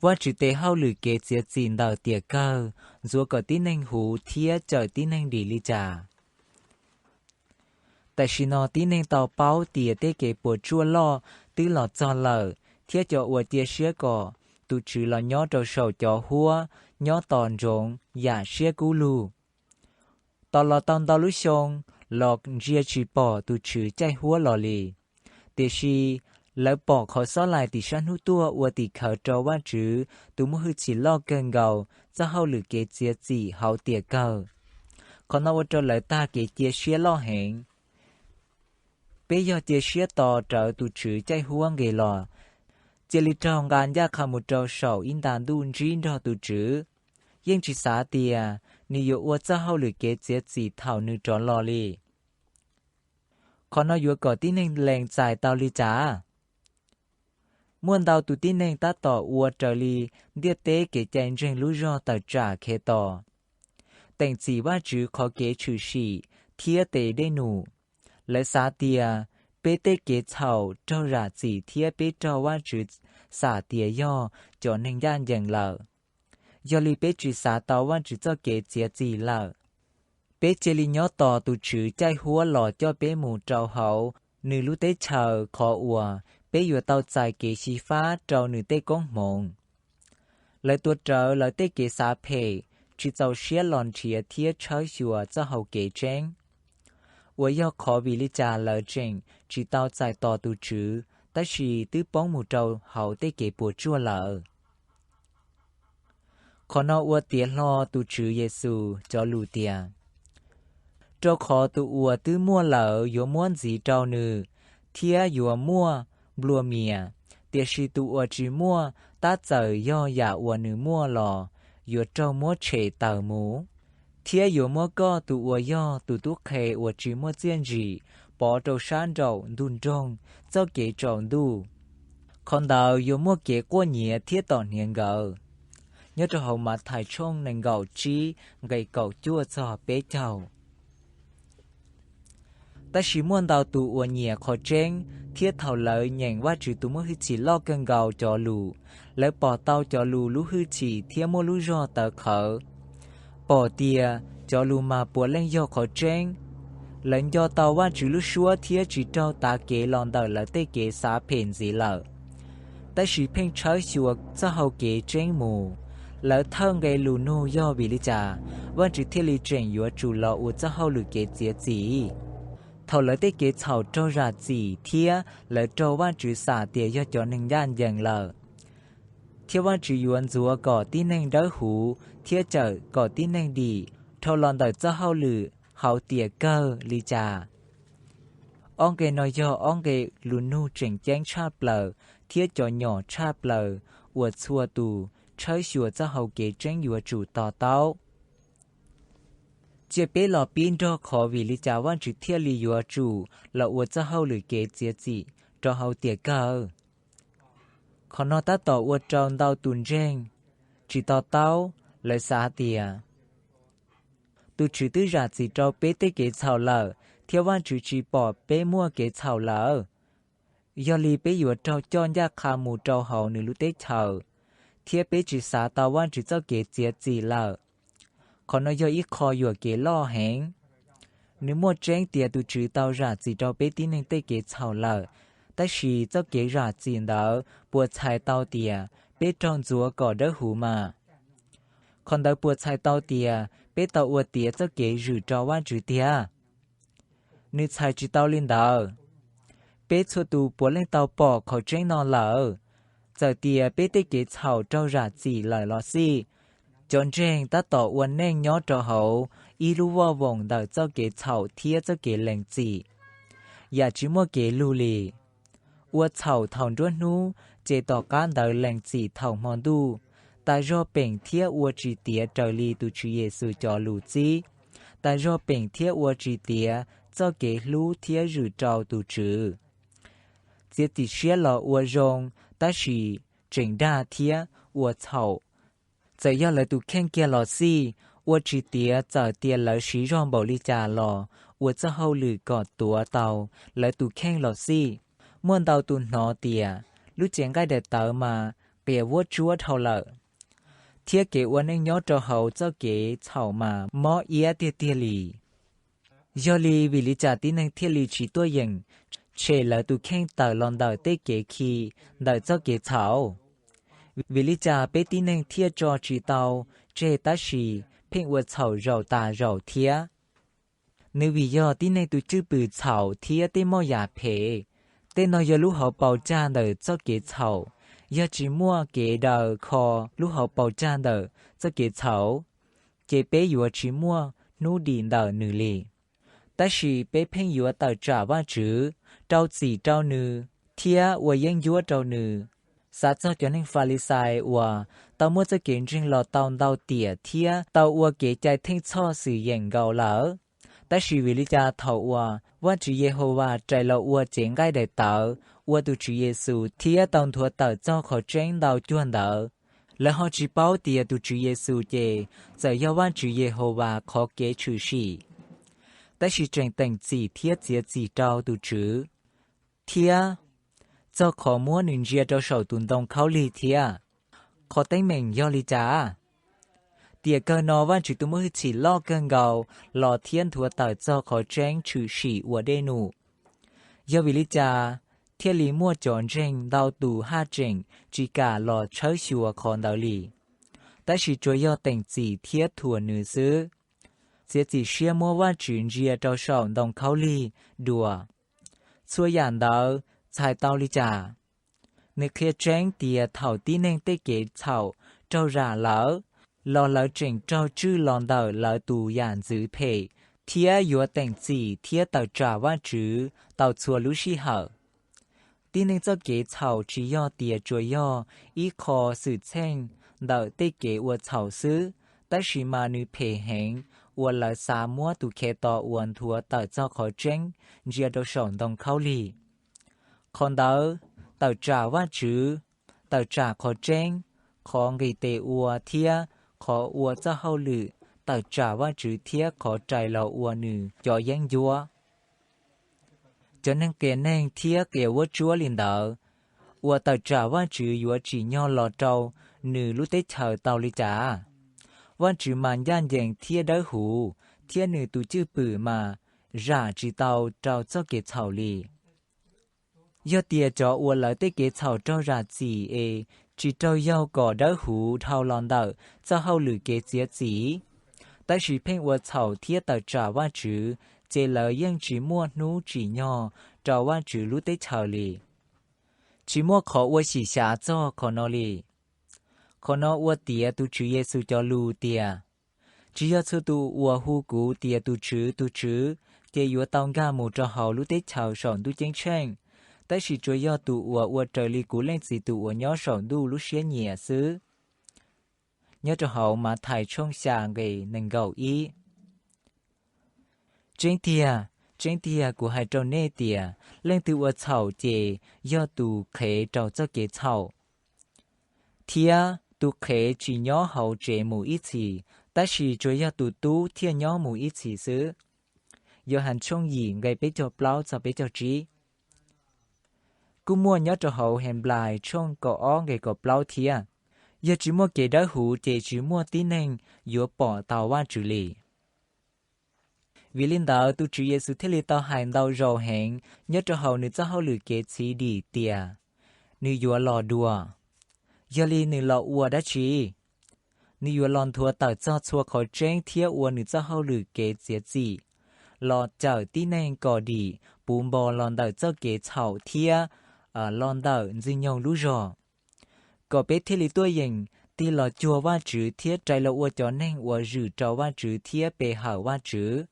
Vajtswv tes hauj lwm kev txiav txim ntawm tiam kawg ntxuav kom tib neeg huv thiab cawm tib neeg dim li cas? Tam sim no tib neeg tau paub tias tej kev puas tsuaj loj twb los txog lawm thiab cov uas cia siab kom tus Tswv los nyob rau saum cov huab nyob tos ntsoov yam siab kub lug. Tos los tau ntau lub xyoo los ntsia tsis pom tus Tswv caij huab los li. Tiam sis lawv pom qhov xob laim tim sab hnub tuaj ua tim khawv rau Vajtswv tus muaj hwj chim loj kawg nkaus txoj hauj lwm kev txiav txim hauv tiam kawg. Qhov no ua rau lawv tag kev cia siab loj heev. Peb yog cia siab tos rawv tus Tswv caij huab nqis los, cia li raug nqa ncaj qha mus rau saum ib nta ntuj ntsib nrog tus Tswv, yeej tsis xav tias Nws yuav ua txoj hauj lwm kev txiav txim thaum Nws rov los li. Qhov no yuav kom tib neeg lees txais tau li cas? Muaj ntau tus tib neeg tab tom ua raws li ntiaj teb kev cai ntseeg lub zog tawm tsam Khetos, teem txim Vajtswv qhov kev tshwm sim thiab tes dej num. Lawv xav tias peb tej kev txhaum raug zam txim thiab peb raug Vajtswv xam tias yog cov neeg ncaj ncees lawm, yog li peb tsis xav tau Vajtswv txoj kev txiav txim lawm. Peb cia li nyob tos tus Tswv caij huab los coj peb mus rau hauv Nws lub teb chaws qhov uas peb yuav tau txais kev xyiv fab rau Nws tej koob hmoov. Lawv tuav rawv lawv tej kev xav phem, tsis txaus siab los nrhiav thiab tshawb xyuas txoj hau kev tseeb, uas yog qhov vim li cas lawv tseem tsis tau txais tos tus Tswv tab sis twb poob mus rau hauv tej kev puas tsuaj lawm. Qhov no ua tiav hlo tus Tswv Yexus cov lus tias: Rau qhov tus uas twb muaj lawm yuav muab ntxiv rau nws thiab yuav muaj nplua mias, tiam sis tus uas tsis muaj, tab txawm yog yam uas nws muaj los yuav raug muab tshem tawm mus. Thiab yuav muab koj tus uas yog tus tub qhe uas tsis muaj txiaj ntsim pov rau sab nraum ntug nroog txoj kev tsaus ntuj. Qhov ntawd yuav muaj kev quaj nyiav thiab tom hniav nkawd. Nyob rau hauv Mathais tshooj nees nkaum tsib nqe kaum cuaj txog peb caug. Tab sis muaj ntau tus uas nyiam qhov tseeb, thiab thaum lawv nyeem Vajtswv tus muaj hwj chim loj kawg nkaus cov lus, lawv pom tau cov lus lub hwj chim thiab muaj lub zog tawv qhawv, pom tias cov lus mas puav leej yog qhov tseeb. Lawv nco tau Vajtswv lub suab thiab tsis raug tav kev los ntawm lawv tej kev xav phem ntxiv lawm, tab sis pheej tshawb xyuas txoj hau kev tseeb mus. Lawv thawj nqe lus nug yog vim li cas Vajtswv thiaj li tseem yuav tsum los ua txoj hauj lwm kev txiav txim? Thaum lawv tej kev txhaum raug zam txim thiab lawv raug Vajtswv xam tias yog cov neeg ncaj ncees lawm, thiab Vajtswv yuav ntxuav kom tib neeg dawb huv thiab cawm kom tib neeg dim dhau los ntawm txoj hauj lwm hauv tiam kawg li cas? Ob nqe no yog ob nqe lus nug tseem ceeb tshaj plaws thiab cov nyom tshaj plaws uas txhua tus tshawb xyuas txoj hau kev tseeb yuav tsum to taub. Cia peb los pib nrog qhov vim li cas Vajtswv thiaj li yuav tsum los ua txoj hauj lwm kev txiav txim rau hauv tiam kawg. Qhov no tab tom ua rau ntau tus ntseeg tsis to taub, lawv xav tias tus Tswv twb zam txim rau peb tej kev txhaum lawm thiab Vajtswv tsis pom peb muaj kev txhaum lawm, yog li peb yuav raug coj ncaj qha mus rau hauv Nws lub teb chaws, thiab peb tsis xav tau Vajtswv txoj kev txiav txim lawm. Qhov no yog ib qho yuam kev loj heev. Nws muaj tseeb tias tus Tswv tau zam txim rau peb tib neeg tej kev txhaum lawm, tab sis txoj kev zam txim ntawd puas txhais tau tias peb raug ntxuav kom dawb huv mas? Qhov ntawd puas txhais tau tias peb tau ua tiav txoj kev zwm rau Vajtswv tiag? Nws txhais tsis tau li ntawd. Peb txhua tus puav leej tau pom qhov tseeb no lawm. Txawm tias peb tej kev txhaum raug zam txim lawm los xij, cov ntseeg tab tom ua neej nyob rau hauv ib lub voj voom ntawm txoj kev txhaum thiab txoj kev lees txim, yam tsis muaj kev lug li. Ua txhaum thaum nruab hnub ces tom qab ntawd lees txim thaum hmo ntuj, tas zog peem thiab ua tsis tiav raws li tus Tswv Yexus cov lus txib, tas zog peem thiab ua tsis tiav txoj kev hlub thiab zwm rau tus Tswv. Txiav txim siab los ua zoo, tab sis tseem dag thiab ua txhaum, txawm yog lawv tus kheej kiag los xij. Ua tsis tiav txawm tias lawv siv zog npaum li cas los ua txoj hauj lwm kom tuav tau lawv tus kheej los xij. Muaj ntau tus hnov tias lub cev nqaij daim tawv mas qias vuab tsuab dhau lawm, thiab kev ua neej nyob rau hauv txoj kev txhaum mas mob iab tiag tiag li. Yog li vim li cas tib neeg thiaj li tsis tuaj yeem tshem lawv tus kheej tawm los ntawm tej kev khi ntawm txoj kev txhaum? Vim li cas peb tib neeg thiaj tso tsis tau tseg tab sis pheej ua txhaum zaum tas zaum thiab? Nws vim yog tib neeg tus cwj pwm txhaum thiab tej moj yam phem. Tej no yog lub hauv paus cag ntawm txoj kev txhaum. Yog tsis muaj kev daws kho lub hauv paus cag ntawm txoj kev txhaum, ces peb yuav tsis muaj hnub dim ntawm nws li. Tab sis peb pheej yuav tawm tsam Vajtswv, rau txim rau nws, thiab ua yeeb ncuab rau nws. Xav txog cov neeg Falixais uas tau muab txoj kev ntseeg los tau ntau tiam thiab tau ua kev cai theej txhoj xwm yeem nkaus lawm, tab sis vim li cas thaum uas Vajtswv Yehauvas rais los ua cev nqaij daim tawv, ua tus Tswv Yexus thiab tau nthuav tawm txog qhov tseeb ntau cuag ntawd, lawv ho tsis paub tias tus Tswv Yexus ces txawm yog Vajtswv Yehauvas qhov kev tshwm sim, tab sis tseem teem txim thiab txiav txim rau tus Tswv, thiab txog qhov muab nws ntsia rau saum tus ntoo khaub lig thiab? Qhov teeb meem yog li cas? Tiam kawg no Vajtswv tus muaj hwj chim loj kawg nkaus los thiab nthuav tawm txog qhov tseeb tshwm sim ua dej num. Yog vim li cas thiaj li muaj cov ntseeg ntau tus haj tseem tsis kam los tshawb xyuas qhov ntawd li, tab sis tsuas yog teem txim thiab thuam nws xwb, txiav txim siab muab Vajtswv ntsia rau saum ntoo khaub lig dua? Txhua yam ntawd txhais tau li cas? Nws qhia tseeb tias thaum tib neeg tej kev txhaum raug zam lawm, los lawv tseem raug tswj los ntawm lawv tus yam ntxwv phem thiab yuav teem txim thiab tawm tsam Vajtswv tau txhua lub sij hawm. Tib neeg txoj kev txhaum tsis yog tias tsuas yog ib qho xwm txheej ntawm tej kev ua txhaum xwb, tab sis mas nws phem heev uas lawv xav muab tus Khetos uas nthuav tawm txog qhov tseeb ntsia rau saum ntoo khaub lig. Qhov ntawd tawm tsam Vajtswv, tawm tsam qhov tseeb, qhov nqis tes ua thiab qhov ua txoj hauj lwm tawm tsam Vajtswv thiab qhov rais los ua Nws cov yeeb ncuab. Cov neeg qias neeg thiab qias vuab tsuab li ntawd uas tawm tsam Vajtswv yuav tsim nyog los rau Nws lub teb chaws tau li cas? Vajtswv mas ncaj ncees thiab dawb huv, thiab Nws tus cwj pwm mas zam tsis tau rau txoj kev txhaum li. Yog tias cov uas lawv tej kev txhaum raug zam txim es tsis raug yaug kom dawb huv dhau los ntawm txoj hauj lwm kev txiav txim, tab sis pheej ua txhaum thiab tawm tsam Vajtswv, ces lawv yeej tsis muaj hnub tsim nyog rau Vajtswv lub teb chaws li. Tsis muaj qhov ua xyim xyav txog qhov no li. Qhov no ua tiav tus Tswv Yexus cov lus tias: Tsis yog txhua tus uas hu kuv tias, tus Tswv, tus Tswv, ces yuav tau nkag mus rau hauv lub teb chaws saum ntuj ceeb tsheej, tab sis tsuas yog tus uas ua raws li kuv Leej Txiv tus uas nyob saum ntuj lub siab nyiam xwb. Nyob rau hauv Mathais tshooj xya nqe nees nkaum ib. Tseeb tiag, tseeb tiag kuv hais rau nej tias, leej twg ua txhaum ces yog tus qhev rau txoj kev txhaum, thiab tus qhev tsis nyob hauv tsev mus ib txhis, tab sis tsuas yog tus tub thiaj nyob mus ib txhis xwb. Yauhas tshooj yim nqe peb caug plaub txog peb caug tsib. Kuj muaj nyob rau hauv Henplais tshooj kaum ob nqe kaum plaub thiab: Yog tsis muaj kev dawb huv ces tsis muaj tib neeg yuav pom tau Vajtswv li. Vim li ntawd tus Tswv Yexus thiaj li tau hais ntau zaus heev nyob rau hauv Nws txoj hauj lwm kev txhiv dim tias Nws yuav los dua. Yog li Nws los ua dab tsi? Nws yuav los nthuav tawm txog txhua qhov tseeb thiab ua Nws txoj hauj lwm kev txiav txim, los cawm tib neeg kom dim puv npo los ntawm txoj kev txhaum thiab los ntawm Ntxwg nyoog lub zog, kom peb thiaj li tuaj yeem tig los cuag Vajtswv thiab rais los ua cov neeg uas zwm rau Vajtswv thiab pe hawm Vajtswv.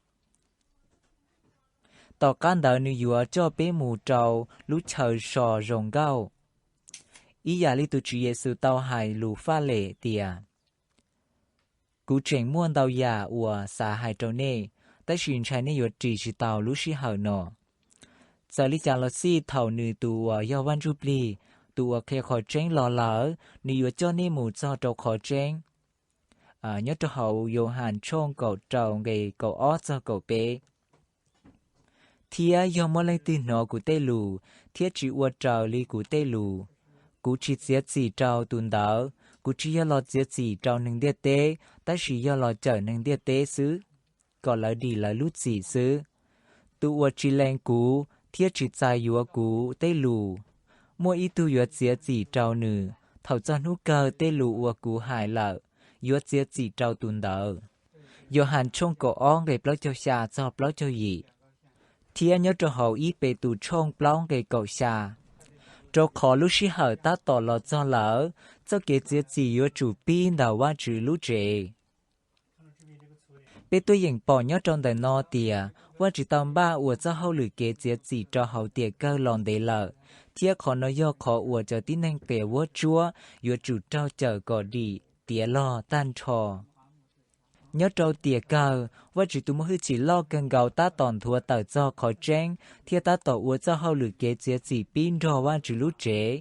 Tom qab ntawd Nws yuav coj peb mus rau lub chaw so zoo nkauj, ib yam li tus Tswv Yexus tau hais lus faj lem tias: Kuv tseem muaj ntau yam uas xav hais rau nej, tab sis ntshai nej yuav ris tsis tau lub sij hawm no. Txawm li cas los xij, thaum Nws tus uas yog Vaj Ntsujplig, tus uas qhia qhov tseeb los lawm, Nws yuav coj nej mus txog rau qhov tseeb. Nyob rau hauv Yauhas tshooj kaum rau nqe kaum ob txog kaum peb. Thiab yog muaj leej twg hnov kuv tej lus thiab tsis ua raws li kuv tej lus, Kuv tsis txiav txim rau tus ntawd. Kuv tsis yog los txiav txim rau neeg ntiaj teb, tab sis yog los cawm neeg ntiaj teb xwb, kom lawv dim lawv lub txim xwb. Tus uas tsis lees kuv thiab tsis txais yuav kuv tej lus, muaj ib tug yuav txiav txim rau nws. Thaum txog hnub kawg, tej lus uas kuv hais lawm yuav txiav txim rau tus ntawd. Yauhas tshooj kaum ob nqe plaub caug xya txog plaub caug yim, thiab nyob rau hauv ib Petus tshooj plaub nqe kaum xya. Rau qhov lub sij hawm tab tom los txog lawm, txoj kev txiav txim yuav tsum pib ntawm Vajtswv lub tsev. Peb tuaj yeem pom nyob rau ntawm no tias Vajtswv tau npaj ua txoj hauj lwm kev txiav txim rau hauv tiam kawg los ntev lawm, thiab qhov no yog qhov uas cov tib neeg qias vuab tsuab yuav tsum raug cawm kom dim tiav log tag nrho. Nyob rau tiam kawg, Vajtswv tus muaj hwj chim loj kawg nkaus tab tom nthuav tawm txog qhov tseeb thiab tab tom ua txoj hauj lwm kev txiav txim pib nrog Vajtswv lub tsev.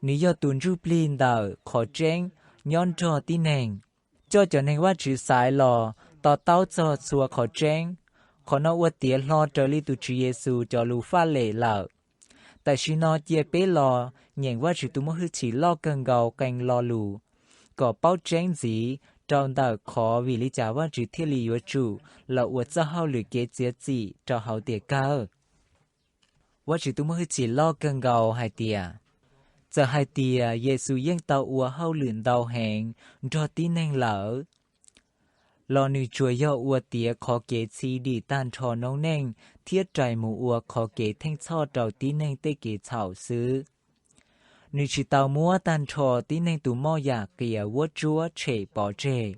Nws yog tus ntsuj plig ntawm qhov tseeb nyob nrog tib neeg, coj cov neeg Vajtswv xaiv los to taub txog txhua qhov tseeb. Qhov no ua tiav hlo raws li tus Tswv Yexus cov lus faj lem lawm. Tam sim no cia peb los nyeem Vajtswv tus muaj hwj chim loj kawg nkaus qee lo lus kom paub tseeb ntxiv rau ntawm qhov vim li cas Vajtswv thiaj li yuav tsum los ua txoj hauj lwm kev txiav txim rau hauv tiam kawg. Vajtswv tus muaj hwj chim loj kawg nkaus hais tias, txawm hais tias Yexus yeej tau ua hauj lwm ntau heev nrog tib neeg lawm, los nws tsuas yog ua tiav qhov kev txhiv dim tag nrho noob neej thiab rais mus ua qhov kev theej txhoj rau tib neeg tej kev txhaum xwb. Nws tsis tau muab tag nrho tib neeg tus moj yam qias vuab tsuab tshem pov tseg.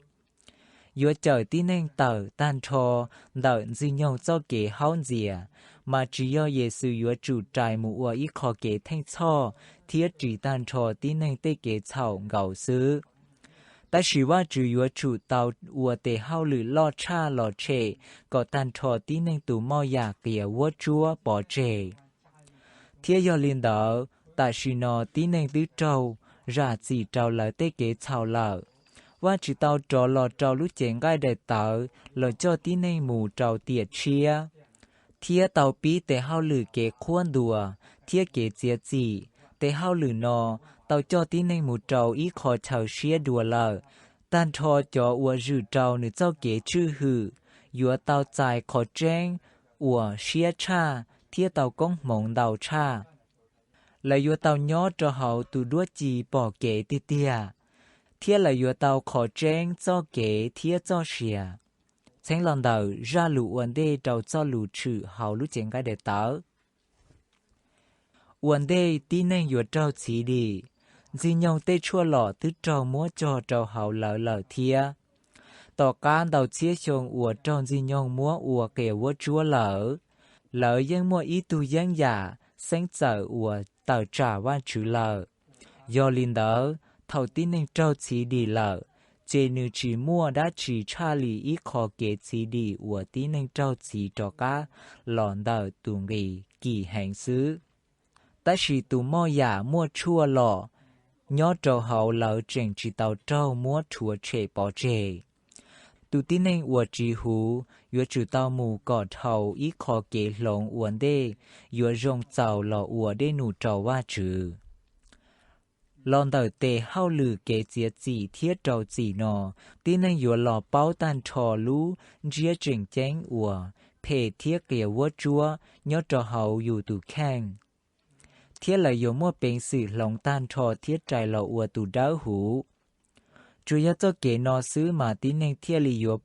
Yuav cawm tib neeg tawm tag nrho ntawm Ntxwg nyoog txoj kev haub ntxias, mas tsis yog Yexus yuav tsum rais mus ua ib qho kev theej txhoj thiab ris tag nrho tib neeg tej kev txhaum nkaus xwb, tab sis Vajtswv yuav tsum tau ua tes hauj lwm loj tshaj los tshem kom tag nrho tib neeg tus moj yam qias vuab tsuab pov tseg. Thiab yog li ntawd, tam sim no tib neeg twb raug zam txim rau lawv tej kev txhaum lawm. Vajtswv tau rov los rau lub cev nqaij daim tawv los coj tib neeg mus rau tiam tshiab, thiab tau pib tes hauj lwm kev qhuab ntuas thiab kev txiav txim. Tes hauj lwm no tau coj tib neeg mus rau ib qho chaw siab dua lawm. Tag nrho cov uas zwm rau nws txoj kev tswj hwm yuav tau txais qhov tseeb uas siab tshaj thiab tau koob hmoov ntau tshaj. Lawv yuav tau nyob rau hauv tus duab ci pom kev tiag tiag, thiab lawv yuav tau qhov tseeb txoj kev thiab txoj sia. Txheeb los ntawm zaj lus ua ntej rau txoj lus tshwm hauv lub cev nqaij daim tawv. Ua ntej tib neeg yuav raug txhiv dim, Ntxwg nyoog tej tshuaj lom twb raug muab cog rau hauv lawv lawm thiab. Tom qab ntau txhiab xyoo uas raug Ntxwg nyoog muab ua qias vuab tsuab lawm, lawv yeej muaj ib tug yeeb yam xeeb txawm uas tawm tsam Vajtswv lawm. Yog li ntawd, thaum tib neeg raug txhiv dim lawm, ces nws tsis muaj dab tsi tshaj li ib qho kev txhiv dim uas tib neeg raug txhiv rov qab los ntawm tus nqi kim heev xwb. Tab sis tus moj yam muaj tshuaj lom nyob rau hauv lawv tseem tsis tau raug muab rhuav tshem pov tseg. Tus tib neeg uas tsis huv yuav tsum tau mus kom dhau ib qho kev hloov ua ntej yuav zoo txaus los ua dej num rau Vajtswv. Los ntawm tes hauj lwm kev txiav txim thiab rau txim no, tib neeg yuav los paub tag nrho lub ntsiab tseem ceeb uas phem thiab qias vuab tsuab nyob rau hauv yus tus kheej, thiab lawv yuav muaj peev xwm hloov tag nrho thiab rais los ua tus dawb huv. Tsuas yog txoj kev no xwb mas tib neeg thiaj li yuav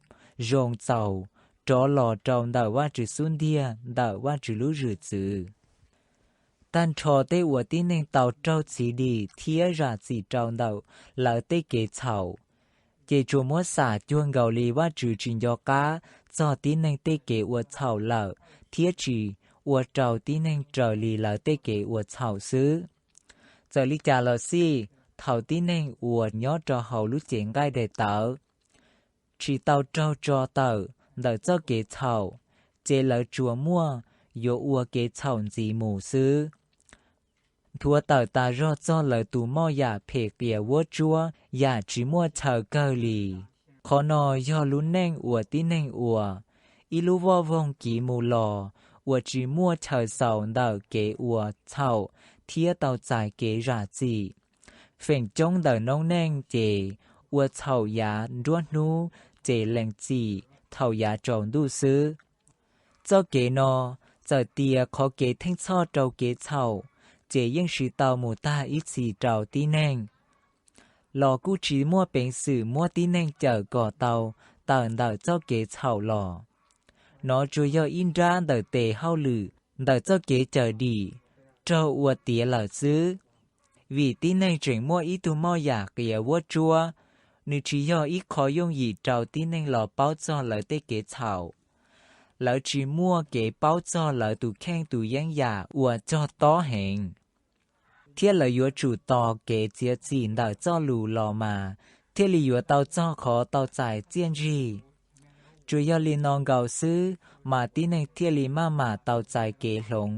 zoo txaus rov los rau ntawm Vajtswv xub ntiag ntawm Vajtswv lub zwm txwv. Tag nrho tej uas tib neeg tau raug txhiv dim thiab zam txim rau ntawm lawv tej kev txhaum, ces tsuas muab xam cuag nkaus li Vajtswv tsis nco qab txog tib neeg tej kev ua txhaum lawm thiab tsis ua rau tib neeg raws li lawv tej kev ua txhaum xwb. Txawm li cas los xij, thaum tib neeg uas nyob rau hauv lub cev nqaij daim tawv tsis tau raug tso tawm ntawm txoj kev txhaum, ces lawv tsuas muaj yuav ua kev txhaum ntxiv mus xwb, nthuav tawm tas zog txog lawv tus moj yam phem qias vuab tsuab yam tsis muaj chaw kawg li. Qhov no yog lub neej uas tib neeg ua, ib lub voj voog kiv mus los uas tsis muaj chaw xaus ntawm kev ua txhaum thiab tau txais kev zam txim. Feem coob ntawm noob neej ces ua txhaum yav nruab hnub ces lees txim thaum yav tsaus ntuj xwb. Txoj kev no, txawm tias qhov kev theej txhoj rau kev txhaum ces yeej siv tau mus tag ib txhis rau tib neeg, los kuj tsis muaj peev xwm muab tib neeg cawm kom tau tawm ntawm txoj kev txhaum los. Nov tsuas yog ib nrab ntawm tes hauj lwm ntawm txoj kev cawm dim raug ua tiav lawm xwb. Vim tib neeg tseem muaj ib tug moj yam qias vuab tsuab, nws tsis yog ib qho yooj yim rau tib neeg los paub txog lawv tej kev txhaum. Lawv tsis muaj kev paub txog lawv tus kheej tus yeeb yam uas cog tob heev, thiab lawv yuav tsum tos kev txiav txim ntawm txoj lus los mas thiaj li yuav tau txog qhov tau txais txiaj ntsig. Tsuas yog li no nkaus xwb mas tib neeg thiaj li maj mam tau txais kev hloov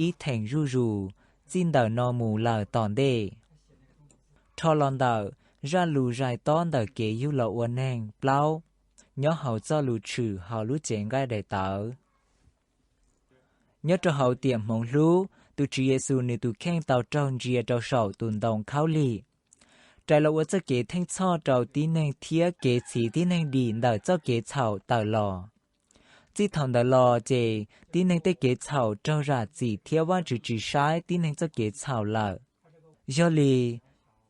ib theem zuj zus txij ntawm no mus lawm tom ntej. Rho los ntawm zaj lus zais tob ntawm kev yug los ua neeg plaub nyob hauv Txojlus Tshwm hauv lub cev nqaij daim tawv. Nyob rau hauv tiam hmoov hlub, tus Tswv Yexus nws tus kheej tau raug ntsia rau saum tus ntoo khaub lig, rais los ua txoj kev theej txhoj rau tib neeg thiab kev txhiv tib neeg dim ntawm txoj kev txhaum tawm los. Txij thaum ntawd los ces tib neeg tej kev txhaum raug zam txim thiab Vajtswv tsis saib tib neeg txoj kev txhaum lawm. Yog li,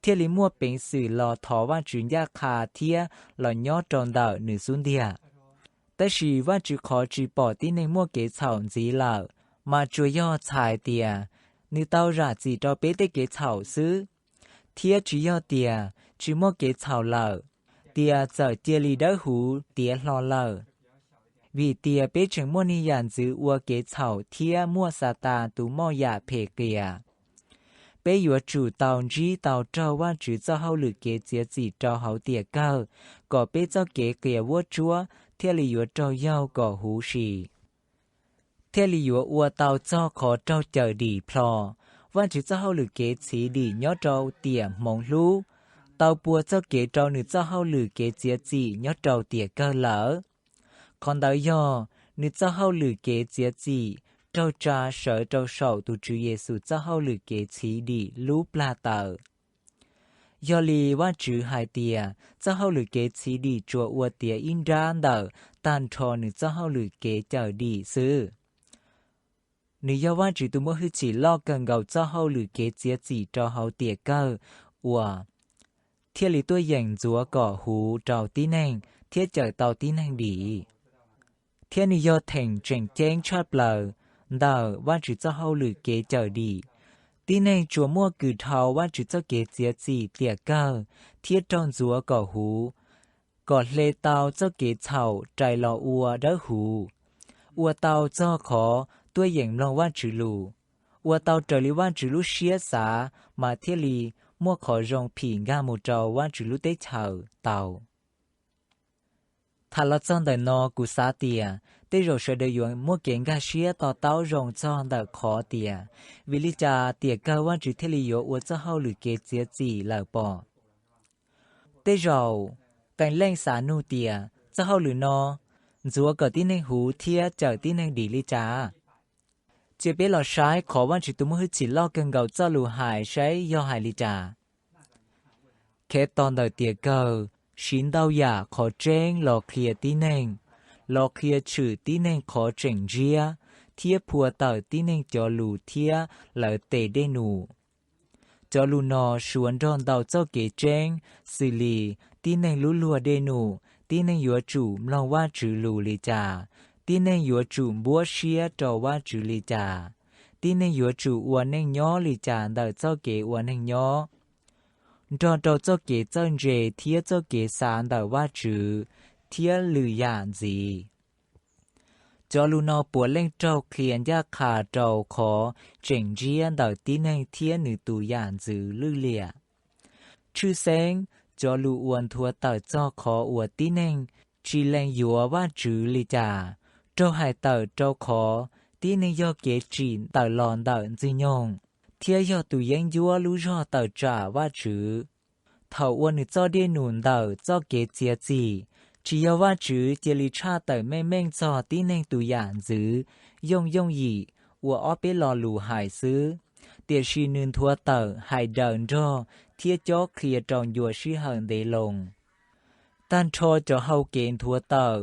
thiaj li muaj peev xwm los thov Vajtswv ncaj qha thiab los nyob rau ntawm Nws xub ntiag. Tab sis Vajtswv qhov tsis pom tib neeg muaj kev txhaum ntxiv lawm, mas tsuas yog txhais tias Nws tau zam txim rau peb tej kev txhaum xwb, thiab tsis yog tias tsis muaj kev txhaum lawm, tias txawm cia li dawb huv tiav hlo lawm. Vim tias peb tseem muaj neeg yam ntxwv ua kev txhaum thiab muaj Xatas tus moj yam phem qias, peb yuav tsum tau ntsib tau raug Vajtswv txoj hauj lwm kev txiav txim rau hauv tiam kawg kom peb txoj kev qias vuab tsuab thiaj li yuav raug yaug kom huv si, thiaj li yuav ua tau txog qhov raug cawm dim plho. Vajtswv txoj hauj lwm kev txhiv dim nyob rau tiam hmoov hlub tau pua txoj kev rau Nws txoj hauj lwm kev txiav txim nyob rau tiam kawg lawm. Qhov ntawd yog Nws txoj hauj lwm kev txiav txim raug tsa sawv rau saum tus Tswv Yexus txoj hauj lwm kev txhiv dim lub plag tawm. Yog li Vajtswv hais tias txoj hauj lwm kev txhiv dim tsuas ua tiav ib nrab ntawm tag nrho Nws txoj hauj lwm kev cawm dim xwb. Nws yog Vajtswv tus muaj hwj chim loj kawg nkaus txoj hauj lwm kev txiav txim rau hauv tiam kawg uas thiaj li tuaj yeem ntxuav kom huv rau tib neeg thiab cawm tau tib neeg dim. Thiab nws yog theem tseem ceeb tshaj plaws ntawm Vajtswv txoj hauj lwm kev cawm dim. Tib neeg tsuas muaj kws dhau Vajtswv txoj kev txiav txim tiam kawg thiab raug ntxuav kom huv, kom hle tau txoj kev txhaum rais los ua dawb huv, ua tau txog qhov tuaj yeem mloog Vajtswv lus, ua tau raws li Vajtswv lub siab xav mas thiaj li muaj qhov zoo phim nkag mus rau Vajtswv lub teb chaws tau. Tham los txog ntawm no kuv xav tias tej zaum sawv daws yuav muaj kev nkag siab to taub zoo txog ntawm qhov tias vim li cas tiam kawg Vajtswv thiaj li yuav ua txoj hauj lwm kev txiav txim lawm pom. Tej zaum qee leej xav nug tias txoj hauj lwm no ntxuav kom tib neeg huv thiab cawm tib neeg dim li cas? Cia peb los saib qhov Vajtswv tus muaj hwj chim loj kawg nkaus txoj lus hais saib yog hais li cas. Khetos ntawm tiam kawg siv ntau yam qhov tseeb los qhia tib neeg, los qhia tshwm tib neeg qhov tseem ntsiab, thiab phua tawm tib neeg cov lus thiab lawv tes dej num. Cov lus no suav nrog ntau txoj kev tseeb, xws li tib neeg lub luag dej num, tib neeg yuav tsum mloog Vajtswv lus li cas, tib neeg yuav tsum npuab siab rau Vajtswv li cas, tib neeg yuav tsum ua neej nyob li cas ntawm txoj kev ua neeg nyob, nrog rau txoj kev txawj ntse thiab txoj kev xav ntawm Vajtswv, thiab lwm yam ntxiv. Cov lus no puav leej raug qhia ncaj qha rau qhov tseem ntsiab ntawm tib neeg thiab nws tus yam ntxwv lwj liam. Tshwj xeeb, cov lus uas nthuav tawm txog qhov uas tib neeg tsis lees yuav Vajtswv li cas, raug hais tawm rau qhov tib neeg yog kev tsim tawm los ntawm Ntxwg nyoog, thiab yog tus yeeb ncuab lub zog tawm tsam Vajtswv. Thaum ua Nws txoj dej num ntawm txoj kev txiav txim, tsis yog Vajtswv cia li tshaj tawm meej meej txog tib neeg tus yam ntxwv yooj yooj yim ua ob peb lo lus hais xwb, tiam sis nws nthuav tawm hais daws nrog thiab cob qhia rau ncua sij hawm ntev loo. Tag nrho cov hau kev nthuav tawm,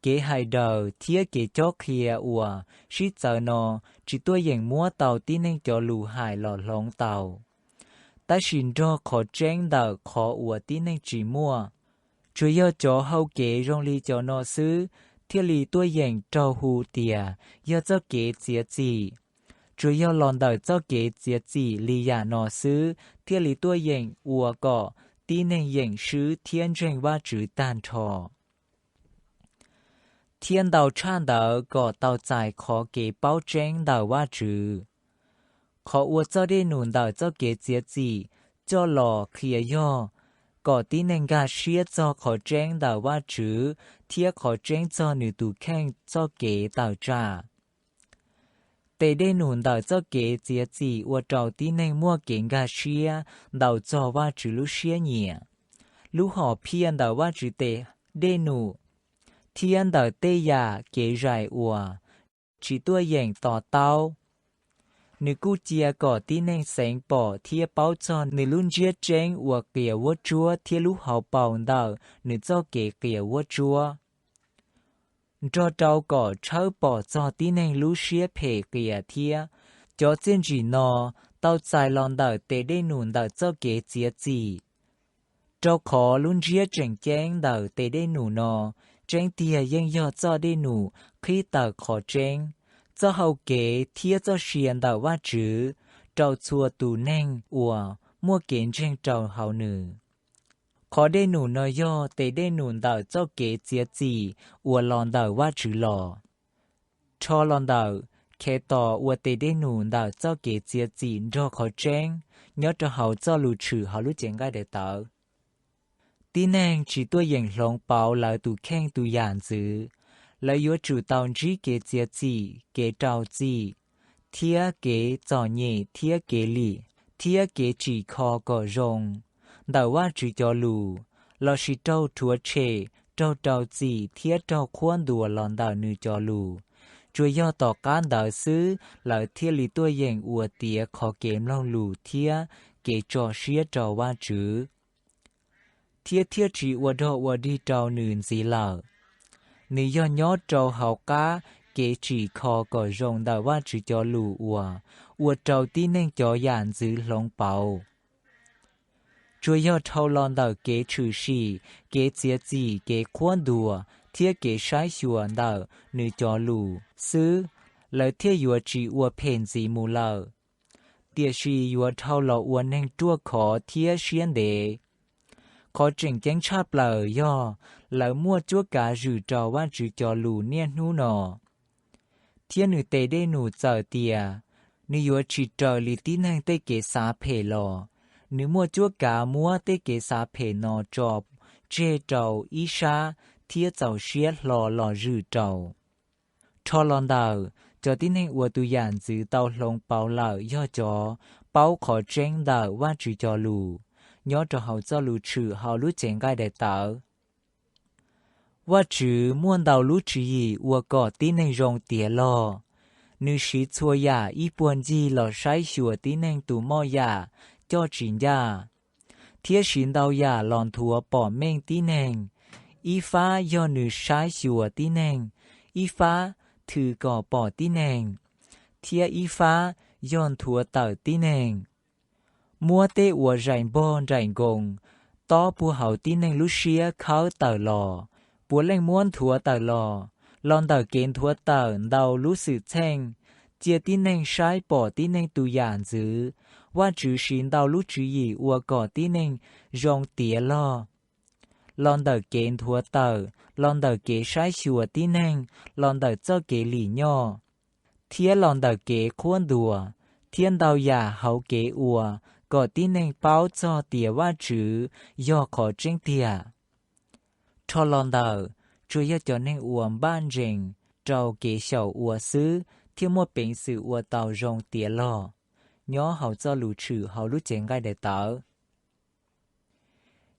kev hais daws thiab kev cob qhia uas sib txawv no tsis tuaj yeem muab tau tib neeg cov lus hais los hloov tau, tab sis nrog qhov tseeb ntawm qhov uas tib neeg tsis muaj. Tsuas yog cov hau kev zoo li cov no xwb thiaj li tuaj yeem raug hu tias yog txoj kev txiav txim. Tsuas yog los ntawm txoj kev txiav txim li yam no xwb thiaj li tuaj yeem ua kom tib neeg yeem swb thiab ntseeg Vajtswv tag nrho, thiab ntau tshaj ntawd kom tau txais qhov kev paub tseeb ntawm Vajtswv. Qhov uas txoj dej num ntawm txoj kev txiav txim coj los qhia yog kom tib neeg nkag siab txog qhov tseeb ntawm Vajtswv thiab qhov tseeb txog nws tus kheej txoj kev tawm tsam. Tes dej num ntawm txoj kev txiav txim ua rau tib neeg muaj kev nkag siab ntau txog Vajtswv lub siab nyiam. Lub hom phiaj ntawm Vajtswv tes dej num thiab ntawm tej yam kev zais uas tsis tuaj yeem to taub, nws kuj cia kom tib neeg xeev pom thiab paub txog nws lub ntsiab tseeb uas qias vuab tsuab thiab lub hauv paus ntawm nws txoj kev qias vuab tsuab, nrog rau kom tshawb pom txog tib neeg lub siab phem qias thiab. Cov txiaj ntsim no tau txais los ntawm tes dej num ntawm txoj kev txiav txim, rau qhov lub ntsiab tseem ceeb ntawm tes dej num no tseeb tiag yeej yog txoj dej num qhib tawm qhov tseeb, txoj hau kev thiab txoj sia ntawm Vajtswv rau txhua tus neeg uas muaj kev ntseeg rau hauv nws. Qhov dej num no yog tes dej num ntawm txoj kev txiav txim uas los ntawm Vajtswv los. Rho los ntawm Khetos ua tes dej num ntawm txoj kev txiav txim nrog qhov tseeb nyob rau hauv txoj lus tshwm hauv lub cev nqaij daim tawv. Tib neeg tsis tuaj yeem hloov pauv lawv tus kheej tus yam ntxwv. Lawv yuav tsum tau ntsib kev txiav txim, kev rau txim, thiab kev txom nyem thiab kev lim, thiab kev tsim kho kom zoo ntawm Vajtswv cov lus, lossis raug rhuav tshem, raug rau txim thiab raug qhuab ntuas los ntawm nws cov lus. Tsuas yog tom qab ntawd xwb lawv thiaj li tuaj yeem ua tiav qhov kev mloog lus thiab kev tso siab rau Vajtswv, thiab thiaj tsis ua dog ua dig rau nws ntxiv lawm. Nws yog nyob rau hauv qab kev tsim kho kom zoo ntawm Vajtswv cov lus uas ua rau tib neeg cov yam ntxwv hloov pauv. Tsuas yog dhau los ntawm kev tshwm sim, kev txiav txim, kev qhuab ntuas, thiab kev saib xyuas ntawm nws cov lus xwb, lawv thiaj yuav tsis ua phem ntxiv mus lawm, tiam sis yuav dhau los ua neeg ruaj khov thiab siab ntev. Qhov tseem ceeb tshaj plaws yog lawv muaj cuab kav zwm rau Vajtswv cov lus niaj hnub no, thiab nws tes dej num txawm tias nws yuav tsis raws li tib neeg tej kev xav phem los, nws muaj cuab kav muab tej kev xav phem no tso tseg rau ib sab thiab txaus siab hlo los zwm rau. Rho los ntawm cov tib neeg uas tus yam ntxwv tau hloov pauv lawm yog cov paub qhov tseeb ntawm Vajtswv cov lus nyob rau hauv txoj lus tshwm hauv lub cev nqaij daim tawv. Vajtswv muaj ntau lub tswv yim ua kom tib neeg zoo tiav log. Nws siv txhua yam ib puag ncig los saib xyuas tib neeg tus moj yam coj tsis ncaj, thiab siv ntau yam los nthuav pom meej tib neeg. Ib fab yog nws saib xyuas tib neeg, ib fab thwm kom pom tib neeg, thiab ib fab yog nthuav tawm tib neeg. Muab tej uas zais npog nraim nkoos tob puag hauv tib neeg lub siab khawb tawm los, puav leej muab nthuav tawm los. Los ntawm kev nthuav tawm ntau lub xwm txheej, cia tib neeg saib pom tib neeg tus yam ntxwv, Vajtswv siv ntau lub tswv yim ua kom tib neeg zoo tiav log. Los ntawm kev nthuav tawm, los ntawm kev saib xyuas tib neeg, los ntawm txoj kev lim nyoj, thiab los ntawm kev qhuab ntuas, thiab ntau yam hauv kev ua kom tib neeg paub txog tias Vajtswv yog qhov tseeb tiag. Rho los ntawm tsuas yog cov neeg uas npaj ntsees rau kev xyaum ua xwb thiaj muaj peev xwm ua tau zoo tiav log nyob hauv txoj lus tshwm hauv lub cev nqaij daim tawv.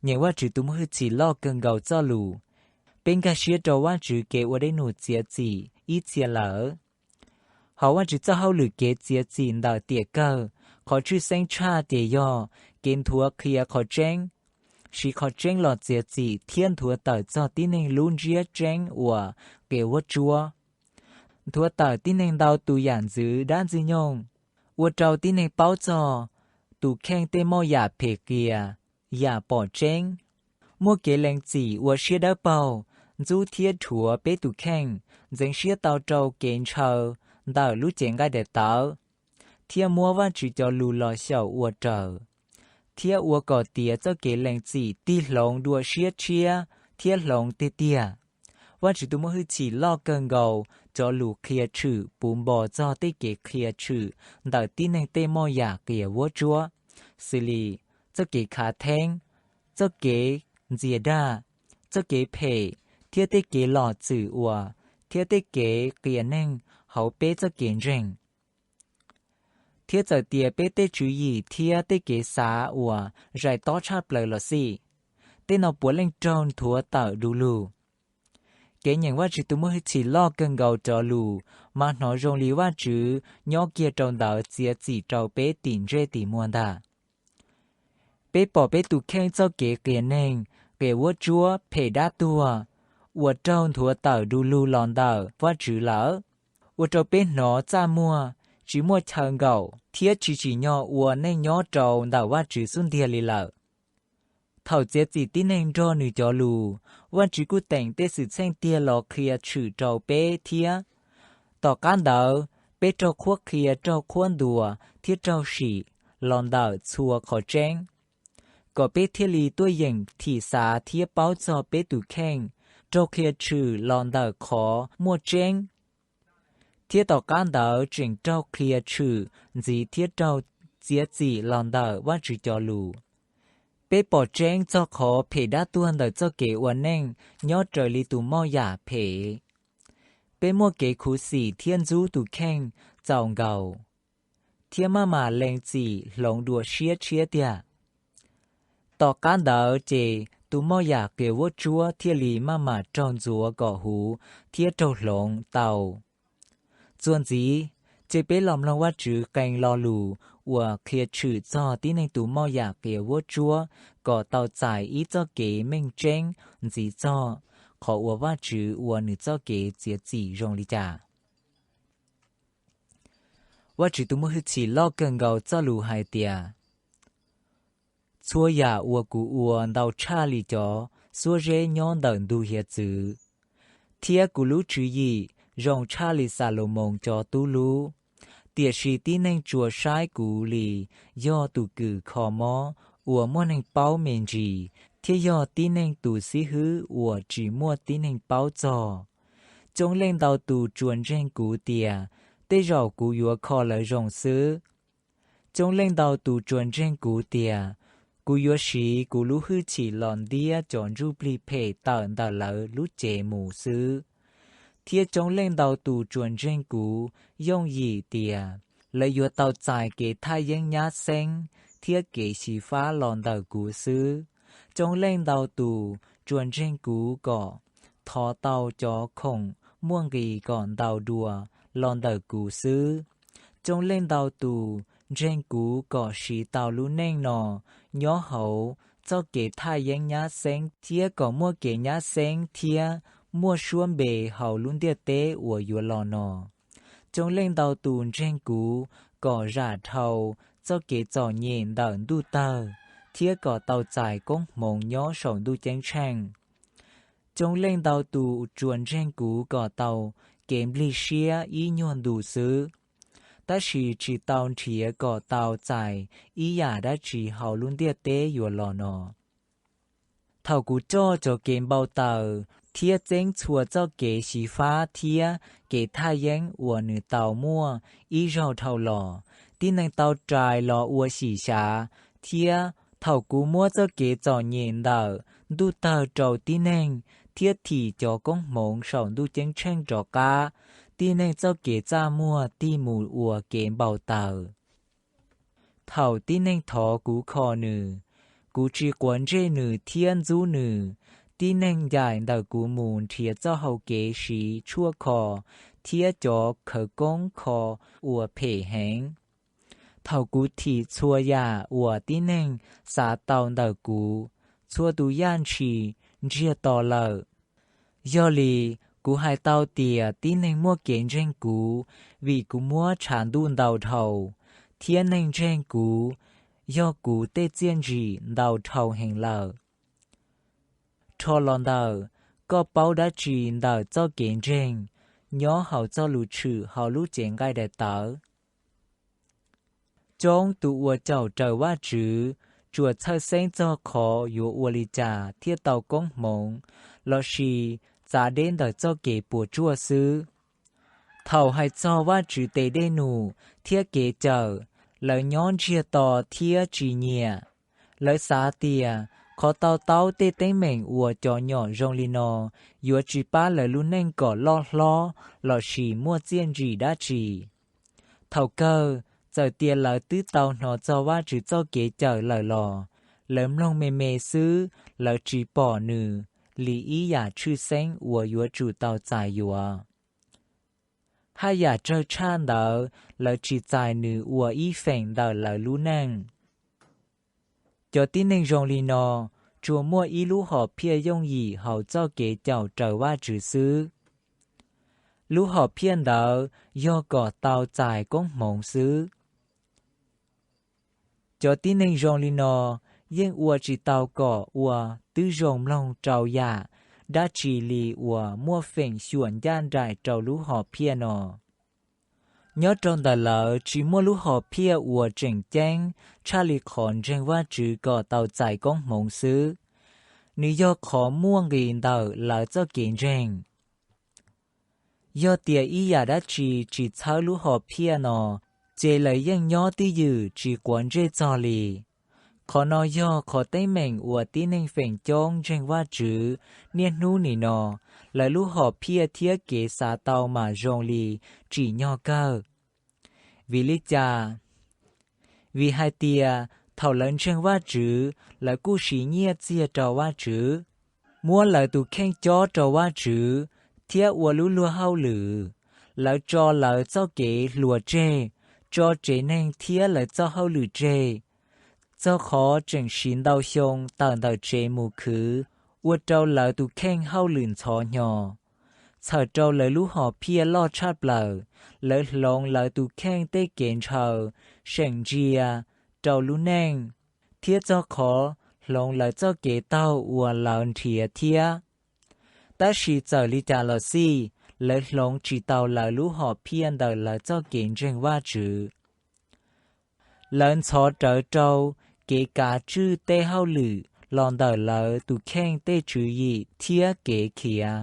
Nyeem Vajtswv tus Mus Hwj Chim Loj Kawg Nkaus Txoj Lus. Peb nkag siab rau Vajtswv kev ua dej num txiav txim ib txhia lawm. Hauv Vajtswv txoj hauj lwm kev txiav txim ntawm tiam kawg, Qhov tshwj xeeb tshaj ces yog kev nthuav qhia qhov tseeb, siv qhov tseeb los txiav txim thiab nthuav tawm txog tib neeg lub ntsiab tseeb uas qias vuab tsuab, nthuav tawm tib neeg ntau tus yam ntxwv dab ntxwg nyoog, ua rau tib neeg paub txog tus kheej tej moj yam phem qias, yam pom tseeb, muaj kev lees txim ua siab dawb paug, ntxub thiab rhuav peb tus kheej, ntxeev siab tau rau kev ntshaw ntawm lub cev nqaij daim tawv, thiab muab Vajtswv cov lus los xyaum ua raws, thiab ua kom tiav txoj kev lees txim tig hloov dua siab tshiab thiab hloov tiag tiag. Vajtswv tus muaj hwj chim loj kawg nkaus cov lus qhia tshwm puv npo txog tej kev qhia tshwm ntawm tib neeg tej moj yam qias vuab tsuab, xws li txoj kev khav theeb, txoj kev ntxias dag, txoj kev phem, thiab tej kev los txwm ua thiab tej kev qias neeg hauv peb txoj kev ntseeg. Thiab txawm tias peb tej tswv yim thiab tej kev xav uas zais tob tshaj plaws los xij, tej no puav leej raug nthuav tawm du lug. Kev nyeem Vajtswv tus muaj hwj chim loj kawg nkaus cov lus mas hnov zoo li Vajtswv nyob kiag rau ntawd txiav txim rau peb tim ntsej tim muag ntag. Peb pom peb tus kheej txoj kev qias neeg, qias vuab tsuab, phem dab tuag uas raug nthuav tawm du lug los ntawm Vajtswv lawm, ua rau peb hnov txaj muag, tsis muaj chaw nkaum thiab tsis tsim nyog ua neej nyob rau ntawm Vajtswv xub ntiag li lawm. Thaum txiav txim tib neeg nrog Nws cov lus, Vajtswv kuj teem tej xwm txheej tiag los qhia tshwm rau peb thiab. Tom qab ntawd peb raug qhuab qhia, raug qhuab ntuas thiab raug sim los ntawm txhua qhov tseeb, kom peb thiaj li tuaj yeem thim xav thiab paub txog peb tus kheej raug qhia tshwm los ntawm qhov muaj tseeb, thiab tom qab ntawd tseem raug qhia tshwm ntxiv thiab raug txiav txim los ntawm Vajtswv cov lus. Peb pom tseeb txog qhov phem dab tuag ntawm txoj kev ua neej nyob raws li tus moj yam phem. Peb muaj kev khuv xim thiab ntxub tus kheej txaus nkaus, thiab maj mam lees txim hloov dua siab tshiab tiag. Tom qab ntawd ces tus moj yam qias vuab tsuab thiaj li maj mam raug ntxuav kom huv thiab raug hloov tau. Txuas ntxiv, cia peb los mloog Vajtswv qee lo lus uas qhia tshwm txog tib neeg tus moj yam qias vuab tsuab kom tau txais ib txoj kev meej tseeb ntxiv txog qhov uas Vajtswv ua Nws txoj kev txiav txim zoo li cas. Vajtswv tus muaj hwj chim loj kawg nkaus txoj lus hais tias: Txhua yam uas kuv ua ntau tshaj li cov xuab zeb nyob ntawm ntug hiav txwv, thiab kuv lub tswv yim zoo tshaj li Xalumoos cov tub lub. Tiam sis tib neeg tsuas saib kuv li yog tus kws kho mob uas muaj neeg paub me ntsis, thiab yog tib neeg tus xib hwb uas tsis muaj tib neeg paub txog. Coob leej ntau tus tsuas ntseeg kuv tias tej zaum kuv yuav kho lawv zoo xwb. Coob leej ntau tus tsuas ntseeg kuv tias kuv yuav siv kuv lub hwj chim los ntiab cov ntsuj plig phem tawm ntawm lawv lub cev mus xwb. Thiab coob leej ntau tus tsuas ntseeg kuv yooj yim tias lawv yuav tau txais kev thaj yeeb nyab xeeb thiab kev xyiv fab los ntawm kuv xwb. Coob leej ntau tus tsuas ntseeg kuv kom thov tau cov khoom muaj nqis kom ntau dua los ntawm kuv xwb. Coob leej ntau tus ntseeg kuv kom siv tau lub neej no nyob hauv txoj kev thaj yeeb nyab xeeb thiab kom muaj kev nyab xeeb thiab muaj suab npe hauv lub ntiaj teb uas yuav los no. Coob leej ntau tus ntseeg kuv kom zam dhau txoj kev txom nyem ntawm ntuj tawg thiab kom tau txais koob hmoov nyob saum ntuj ceeb tsheej. Coob leej ntau tus tsuas ntseeg kuv kom tau kev nplig siab ib nyuag ntu xwb, tab sis tsis tau nrhiav kom tau txais ib yam dab tsi hauv lub ntiaj teb yuav los no. Thaum kuv coj cov kev npau taws thiab txeeb txhua txoj kev xyiv fab thiab kev thaj yeeb uas nws tau muaj ib zaug dhau los, tib neeg tau rais los ua xyim xyav, thiab thaum kuv muab txoj kev txom nyem ntawm ntuj tawg rau tib neeg thiab thim cov koob hmoov saum ntuj ceeb tsheej rov qab, tib neeg txoj kev txaj muag tig mus ua kev npau taws. Thaum tib neeg thov kuv kho nws, kuv tsis quav ntsej nws thiab ntxub nws. Tib neeg ncaim ntawm kuv mus nrhiav txoj hau kev siv tshuaj kho thiab cov khawv koob kho uas phem heev. Thaum kuv thim txhua yam uas tib neeg xav tau ntawm kuv, txhua tus yaj ntshis ntsiag to lawm. Yog li, kuv hais tau tias tib neeg muaj kev ntseeg kuv vim kuv muab tshav ntuj ntau dhau, thiab neeg ntseeg kuv yog kuv tej txiaj ntsim ntau dhau heev lawm. Rho los ntawm, koj paub dab tsi ntawm txoj kev ntseeg nyob hauv txoj lus tshwm hauv lub cev nqaij daim tawv? Coob tus uas caum raws Vajtswv tsuas txhawj xeeb txog qhov yuav ua li cas thiaj tau koob hmoov lossis txav deb ntawm txoj kev puas tsuaj xwb. Thaum hais txog Vajtswv tes dej num thiab kev cawm, lawv nyob ntsiag to thiab tsis nyiam. Lawv xav tias qhov to taub tej teeb meem uas cov nyom zoo li no yuav tsis pab lawv lub neej kom loj hlob lossis muaj txiaj ntsim dab tsi. Thaum kawg, txawm tias lawv twb tau hnov txog Vajtswv txoj kev cawm lawm los lawv mloog me me xwb, lawv tsis pom Nws li ib yam tshwj xeeb uas yuav tsum tau txais yuav. Haj yam tsawg tshaj ntawd, lawv tsis txais Nws ua ib feem ntawm lawv lub neej. Cov tib neeg zoo li no tsuas muaj ib lub hom phiaj yooj yim hauv txoj kev caum raws Vajtswv xwb. Lub hom phiaj ntawd yog kom tau txais koob hmoov xwb. Cov tib neeg zoo li no yeej ua tsis tau kom ua twb zoo mloog rau yam dab tsi li uas muaj feem xyuam ncaj nraim rau lub hom phiaj no. Nyob rau ntawm lawv tsis muaj lub hom phiaj uas tseem ceeb tshaj li qhov ntseeg Vajtswv kom tau txais koob hmoov xwb, nws yog qhov muaj nqis ntawm lawv txoj kev ntseeg. Yog tias ib yam dab tsi tsis txhawb lub hom phiaj no, ces lawv yeej nyob twj ywm tsis quav ntsej txog li. Qhov no yog qhov teeb meem uas tib neeg feem coob ntseeg Vajtswv niaj hnub nim no, lawv lub hom phiaj thiab kev xav tau mas zoo li tsim nyog kawg. Vim li cas? Vim hais tias thaum lawv ntseeg Vajtswv, lawv kuj siv nyiaj txiag rau Vajtswv, muab lawv tus kheej cob rau Vajtswv thiab ua lub luag hauj lwm. Lawv tso lawv txoj kev hluas tseg, tso tsev neeg thiab lawv txoj hauj lwm tseg, txog qhov tseem siv ntau xyoo tawm ntawm tsev mus khwv, ua rau lawv tus kheej hauj lwm ntxhov hnyo. Txhawm rau lawv lub hom phiaj loj tshaj plaws, lawv hloov lawv tus kheej tej kev ntshaw, seem ntsia rau lub neej, thiab txog qhov hloov lawv txoj kev taug uas lawv nrhiav thiab. Tab sis txawm li cas los xij, lawv hloov tsis tau lawv lub hom phiaj ntawm lawv txoj kev ntseeg Vajtswv. Lawv ntxhov rawv rau kev kav tswj tej hauj lwm los ntawm lawv tus kheej tej tswv yim thiab kev khiav.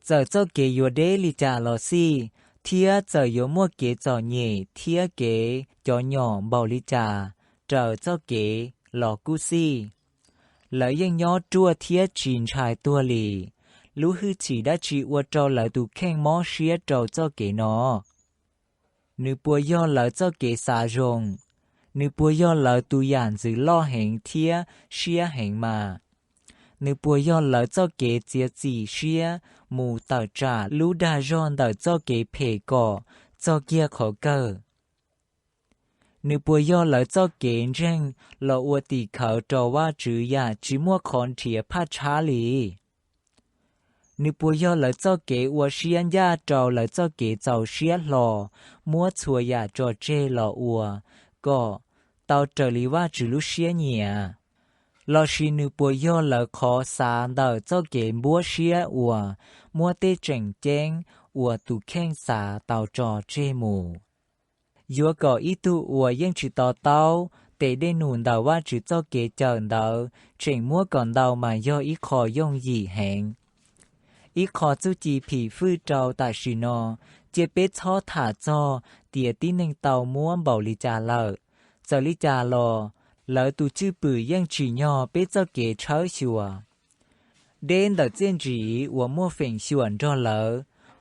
Txawm txoj kev yuav deb li cas los xij, thiab txawm yuav muaj kev txom nyem thiab kev cov nyom npaum li cas raws txoj kev los kuj xij, lawv yeej nyob ruaj thiab tsis ntshai tuag li. Lub hwj chim dab tsi ua rau lawv tus kheej mob siab rau txoj kev no? Nws puas yog lawv txoj kev xav zoo? Nws puas yog lawv tus yam ntxwv loj heev thiab siab heev mas? Nws puas yog lawv txoj kev txiav txim siab mus tawm tsam lub dag zog ntawm txoj kev phem kom txog kiag qhov kawg? Nws puas yog lawv txoj kev ntseeg los ua tim khawv rau Vajtswv yam tsis muaj qhov nrhiav phaj tshab li? Nws puas yog lawv txoj kev ua siab ncaj rau lawv txoj kev txaus siab hlo muab txhua yam tso tseg los ua kom tau raws li Vajtswv lub siab nyiam? Lossis nws puas yog lawv qhov xav ntawm txoj kev npuab siab uas muab tej tseem ceeb uas tus kheej xav tau tso tseg mus? Yuav kom ib tug uas yeej tsis to taub tes dej num ntawm Vajtswv txoj kev cawm ntawd tseem muab kom ntau mas yog ib qho yooj yim heev. Ib qho txuj ci phim fwj rau tam sim no, cia peb txhob tham txog tias tib neeg tau muab npaum li cas lawm. Txawm li cas los, lawv tus cwj pwm yeej tsim nyog peb txoj kev tshawb xyuas. Deb ntawm txiaj ntsim uas muaj feem xyuam nrog lawv,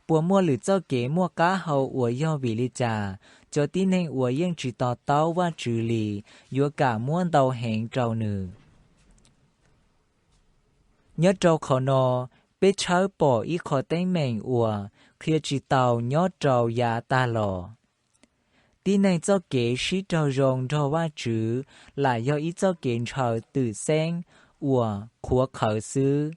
puas muaj lwm txoj kev muaj qab hau uas yog vim li cas cov tib neeg uas yeej tsis to taub Vajtswv li yuav kam muab ntau heev rau Nws? Nyob rau qhov no, peb tshawb pom ib qho teeb meem uas qhia tsis tau nyob rau yav tag los. Tib neeg txoj kev sib raug zoo nrog Vajtswv lam yog ib txoj kev ntshaw twm xeeb uas qhuav qhawv xwb.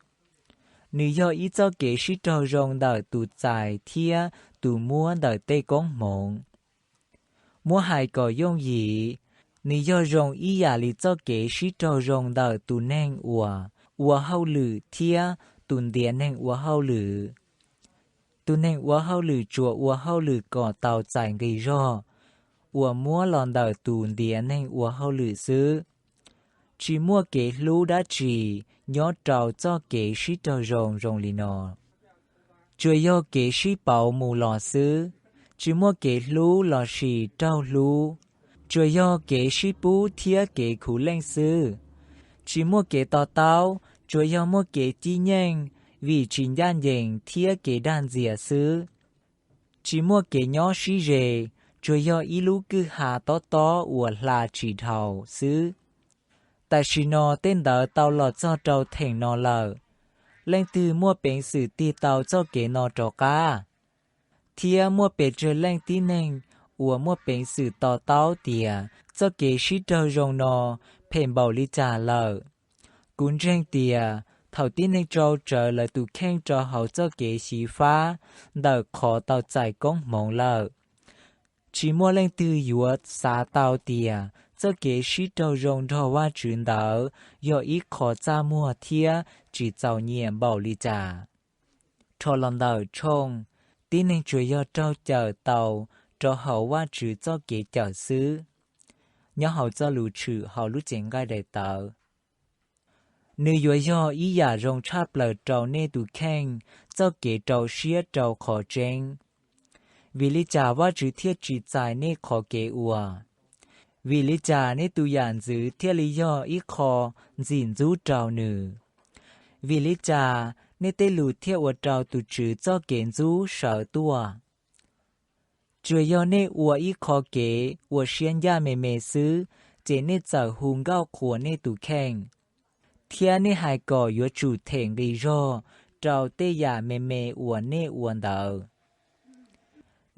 Nws yog ib txoj kev sib raug zoo ntawm tus txais thiab tus muab ntawm tej koob hmoov. Muab hais kom yooj yim, nws yog zoo ib yam li txoj kev sib raug zoo ntawm tus neeg uas ua hauj lwm thiab tus ntiav neeg ua hauj lwm. Tus neeg ua hauj lwm tsuas ua hauj lwm kom tau txais nqi zog uas muab los ntawm tus ntiav neeg ua hauj lwm xwb. Tsis muaj kev hlub dab tsi nyob rau txoj kev sib raug zoo zoo li no. Tsuas yog kev sib pauv mus los xwb, tsis muaj kev hlub lossis raug hlub. Tsuas yog kev sib pub thiab kev khuv leej xwb. Tsis muaj kev to taub, tsuas yog muaj kev cib nyeej vim tsis ncaj ncees thiab kev dag ntxias xwb. Tsis muaj kev nyob sib ze, tsuas yog ib lub kwj ha tob tob uas hla tsis dhau xwb. Tam sim no tej ntawd tau los txog rau theem no lawm. Leej twg muaj peev xwm tig tau txoj kev no rov qab? Thiab muaj pes tsawg leej tib neeg uas muaj peev xwm to taub tias txoj kev sib raug zoo no phem npaum li cas lawm? Kuv ntseeg tias thaum tib neeg rau tsawv lawv tus kheej rau hauv txoj kev xyiv fab ntawm qhov tau txais koob hmoov lawm, tsis muaj leej twg yuav xav tau tias txoj kev sib raug zoo nrog Vajtswv ntawd yog ib qho txaj muag thiab tsis txaus nyiam npaum li cas. Rho los ntawm tshooj, tib neeg tsuas yog raug cawm tau rau hauv Vajtswv txoj kev cawm xwb nyob hauv Txojlus Tshwm hauv lub cev nqaij daim tawv. Nws yuav yog ib yam zoo tshaj plaws rau nej tus kheej txoj kev rau siab rau qhov tseeb. Vim li cas Vajtswv thiaj tsis txais nej qhov kev ua? Vim li cas nej tus yam ntxwv thiaj li yog ib qho ntxim ntxub rau Nws? Vim li cas nej tej lus thiaj ua rau tus Tswv txoj kev ntxub sawv tuaj? Tsuas yog nej ua ib qho kev ua siab ncaj me me xwb, ces nej txawm hu nkauj qhuas nej tus kheej, thiab nej hais kom yuav tsum them nqi zog rau tej yam me me uas nej ua ntawd.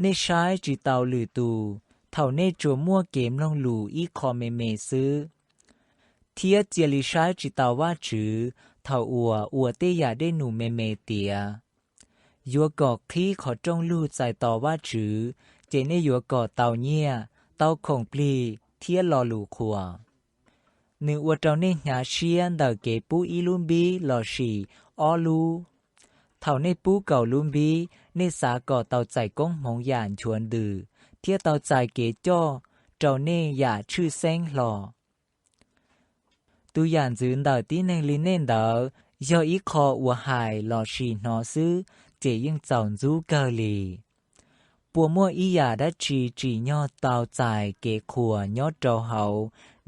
Nej saib tsis taus lwm tus thaum nej tsuas muaj kev mloog lus ib qho me me xwb, thiab cia li saib tsis taus Vajtswv thaum uas ua tej yam dej num me me tiav. Yuav kom qhib qhov rooj lug txais tos Vajtswv, ces nej yuav kom tau nyiaj, tau khoom plig thiab lo lus qhuas. Nws ua rau nej hnyav siab ntawm kev pub ib lub npib lossis ob lub. Thaum nej pub kaum lub npib, nej xav kom tau txais koob hmoov yam nchuav ntws thiab tau txais kev coj rau nej yam tshwj xeeb hlo. Tus yam ntxwv ntawm tib neeg li nej ntawd yog ib qho uas hais lossis hnov xwb ces yeej txaus ntxub kawg li. Puas muaj ib yam dab tsi tsim nyog tau txais kev qhuas nyob rau hauv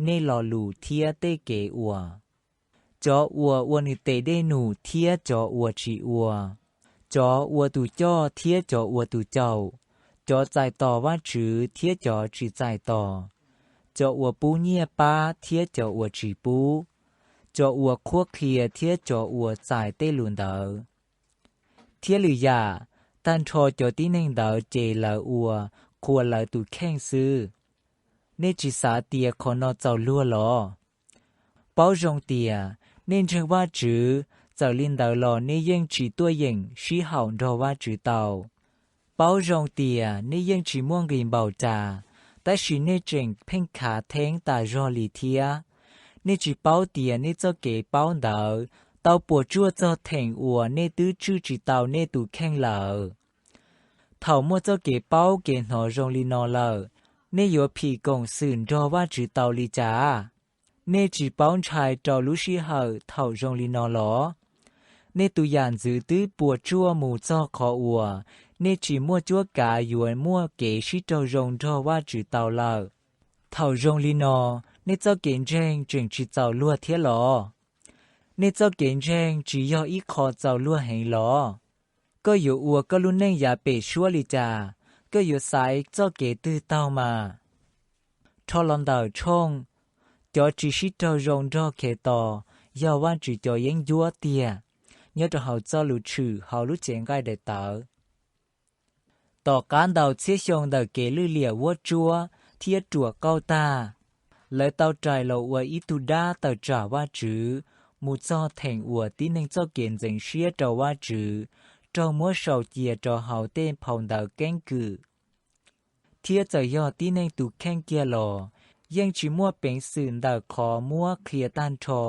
nej lo lus thiab tej kev ua? Cov uas ua nws tes dej num thiab cov uas tsis ua, cov ua tus coj thiab cov ua tus caum, cov txais tos Vajtswv thiab cov tsis txais tos, cov uas pub nyiaj pab thiab cov uas tsis pub, cov uas qhuab qhia thiab cov uas txais tej lus ntawd, thiab lwm yam, tag nrho cov tib neeg ntawd ces lawv ua qhuas lawv tus kheej xwb. Nej tsis xav tias qhov no txaus luag los? Paub zoo tias nej ntseeg Vajtswv, txawm li ntawd los nej yeej tsis tuaj yeem sib haum nrog Vajtswv tau. Paub zoo tias nej yeej tsis muaj nqis npaum cas, tab sis nej tseem pheej khav theeb tas zog li thiab. Nej tsis paub tias nej txoj kev paub ntawd tau puas tsuaj txog theem uas nej twb tswj tsis tau nej tus kheej lawm. Thaum muaj txoj kev paub kev hnov zoo li no lawm, nej yuav phim koom xwm nrog Vajtswv tau li cas? Nej tsis paub ntshai rau lub sij hawm thaum zoo li no los? Nej tus yam ntxwv twb puas tsuaj mus txog qhov uas nej tsis muaj cuab kav yuav muaj kev sib raug zoo nrog Vajtswv tau lawm. Thaum zoo li no, nej txoj kev ntseeg tseem tsis txaus luag thiab los? Nej txoj kev ntseeg tsis yog ib qho txaus luag heev los? Koj yuav ua koj lub neej yav pem suab li cas? Koj yuav xaiv txoj kev twg taug mas? Rho los ntawm tshooj, cov tsis sib raug zoo nrog Khetos yog Vajtswv cov yeeb ncuab tiag nyob rau hauv Txojlus Tshwm hauv lub cev nqaij daim tawv. Tom qab ntau txhiab xyoo ntawm kev lwj liam vuab tsuab thiab ruam qauj tag, lawv tau rais los ua ib tug dab tawm tsam Vajtswv mus txog theem uas tib neeg txoj kev ntxeev siab rau Vajtswv raug muab sau cia rau hauv tej phau ntawv keeb kwm. Thiab txawm yog tib neeg tus kheej kiag los yeej tsis muaj peev xwm ntawm qhov muab qhia tag nrho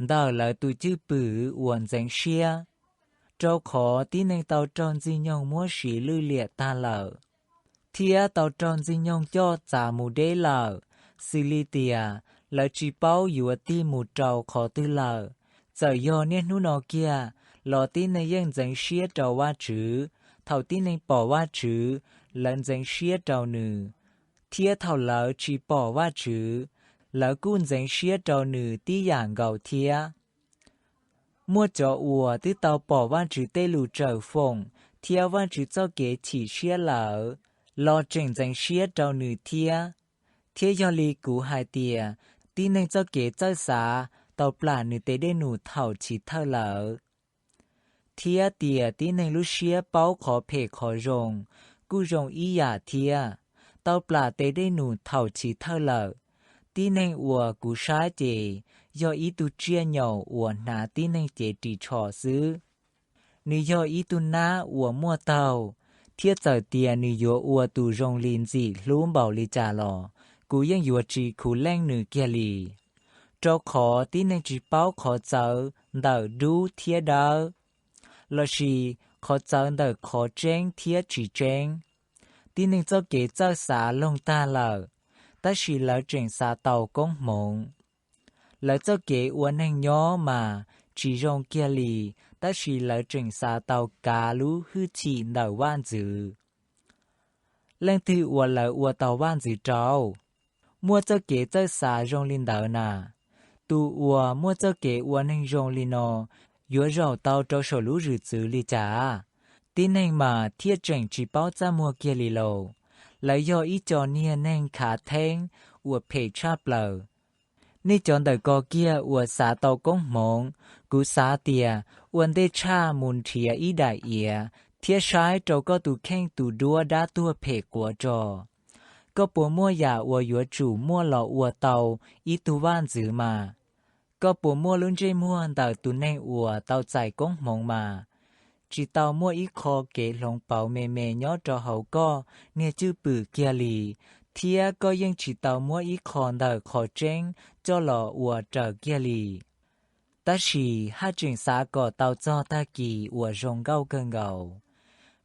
ntawm lawv tus cwj pwm uas ntxeev siab, rau qhov tib neeg tau raug Ntxwg nyoog muab siv lwj liam tag lawm, thiab tau raug Ntxwg nyoog coj txav mus deb lawm, xws li tias lawv tsis paub yuav tig mus rau qhov twg lawm. Txawm yog niaj hnub no kiag los tib neeg yeej ntxeev siab rau Vajtswv. Thaum tib neeg pom Vajtswv, lawv ntxeev siab rau Nws, thiab thaum lawv tsis pom Vajtswv, lawv kuj ntxeev siab rau Nws tib yam nkaus thiab. Muaj cov uas twb tau pom Vajtswv tej lus tsawm foom thiab Vajtswv txoj kev chim siab lawm los tseem ntxeev siab rau Nws thiab. Thiab yog li kuv hais tias tib neeg txoj kev txawj xav tau plam nws tes dej num thaum chiv thawj lawm, thiab tias tib neeg lub siab paub qhov phem qhov zoo kuj zoo ib yam thiab, tau plam tes dej num thaum chiv thawj lawm. Tib neeg uas kuv saib ces yog ib tug tsiaj nyaum uas hnav tib neeg cev ris tsho xwb. Nws yog ib tug nab uas muaj taug, thiab txawm tias nws yuav ua tus zoo li ntxim hlub npaum li cas los kuv yeej yuav tsis khuv leej nws kiag li. Rau qhov tib neeg tsis paub qhov txawv ntawm dub thiab dawb, lossis qhov txawv ntawm qhov tseeb thiab tsis tseeb. Tib neeg txoj kev txawj xav loog tag lawm, tab sis lawv tseem xav tau koob hmoov. Lawv txoj kev ua neeg nyob mas tsis zoo kiag li, tab sis lawv tseem xav tau kav lub hwj chim ntawm vaj ntxwv. Leej twg uas lawv ua tau vaj ntxwv rau? Muaj txoj kev txawj xav zoo li ntawd na. Tus uas muaj txoj kev ua neeg zoo li no yuav zaum tau rau saum lub zwm txwv li cas? Tib neeg mas thiaj tseem tsis paub txaj muag kiag li lauj. Lawv yog ib co niag neeg khav theeb uas phem tshaj plaws. Nej cov ntawm ko kiag uas xav tau koob hmoov, kuv xav tias ua ntej tshaj mus nrhiav ib daim iav thiab saib rau koj tus kheej tus duab dab tuag phem quav tso. Koj puas muaj yam uas yuav tsum muaj los ua tau ib tug vaj ntxwv mas? Koj puas muaj lub ntsej muag ntawm tus neeg uas tau txais koob hmoov mas? Tsis tau muaj ib qho kev hloov pauv me me nyob rau hauv koj niag cwj pwm kiag li, thiab koj yeej tsis tau muab ib qho ntawm qhov tseeb coj los ua raws kiag li. Tab sis haj tseem xav kom tau txog tag kis uas zoo nkauj kawg nkaus,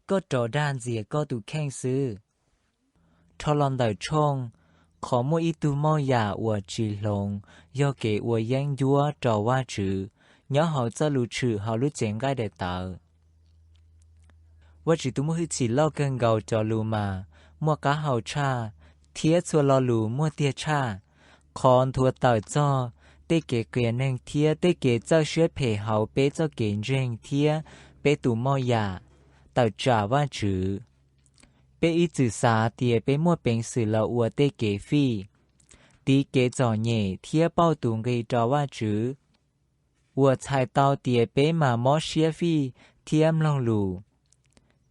koj rov dag ntxias koj tus kheej xwb. Rho los ntawm tshooj Qhov muaj ib tug moj yam uas tsis hloov yog kev ua yeeb ncuab rau Vajtswv nyob hauv Txojlus tshwm hauv lub cev nqaij daim tawv. Vajtswv tus muaj hwj chim loj kawg nkaus cov lus mas muaj qab hau tshaj, thiab txhua lo lus muaj tiag tshaj. Qhov nthuav tawm txog tej kev qias neeg thiab tej kev txawj siab phem hauv peb txoj kev ntseeg thiab peb tus moj yam tawm tsam Vajtswv. Peb ib txwm xav tias peb muaj peev xwm los ua tej kev fij, tiv kev txom nyem thiab pauj tus nqi rau Vajtswv, uas txhais tau tias peb mas mob siab fij thiab mloog lus,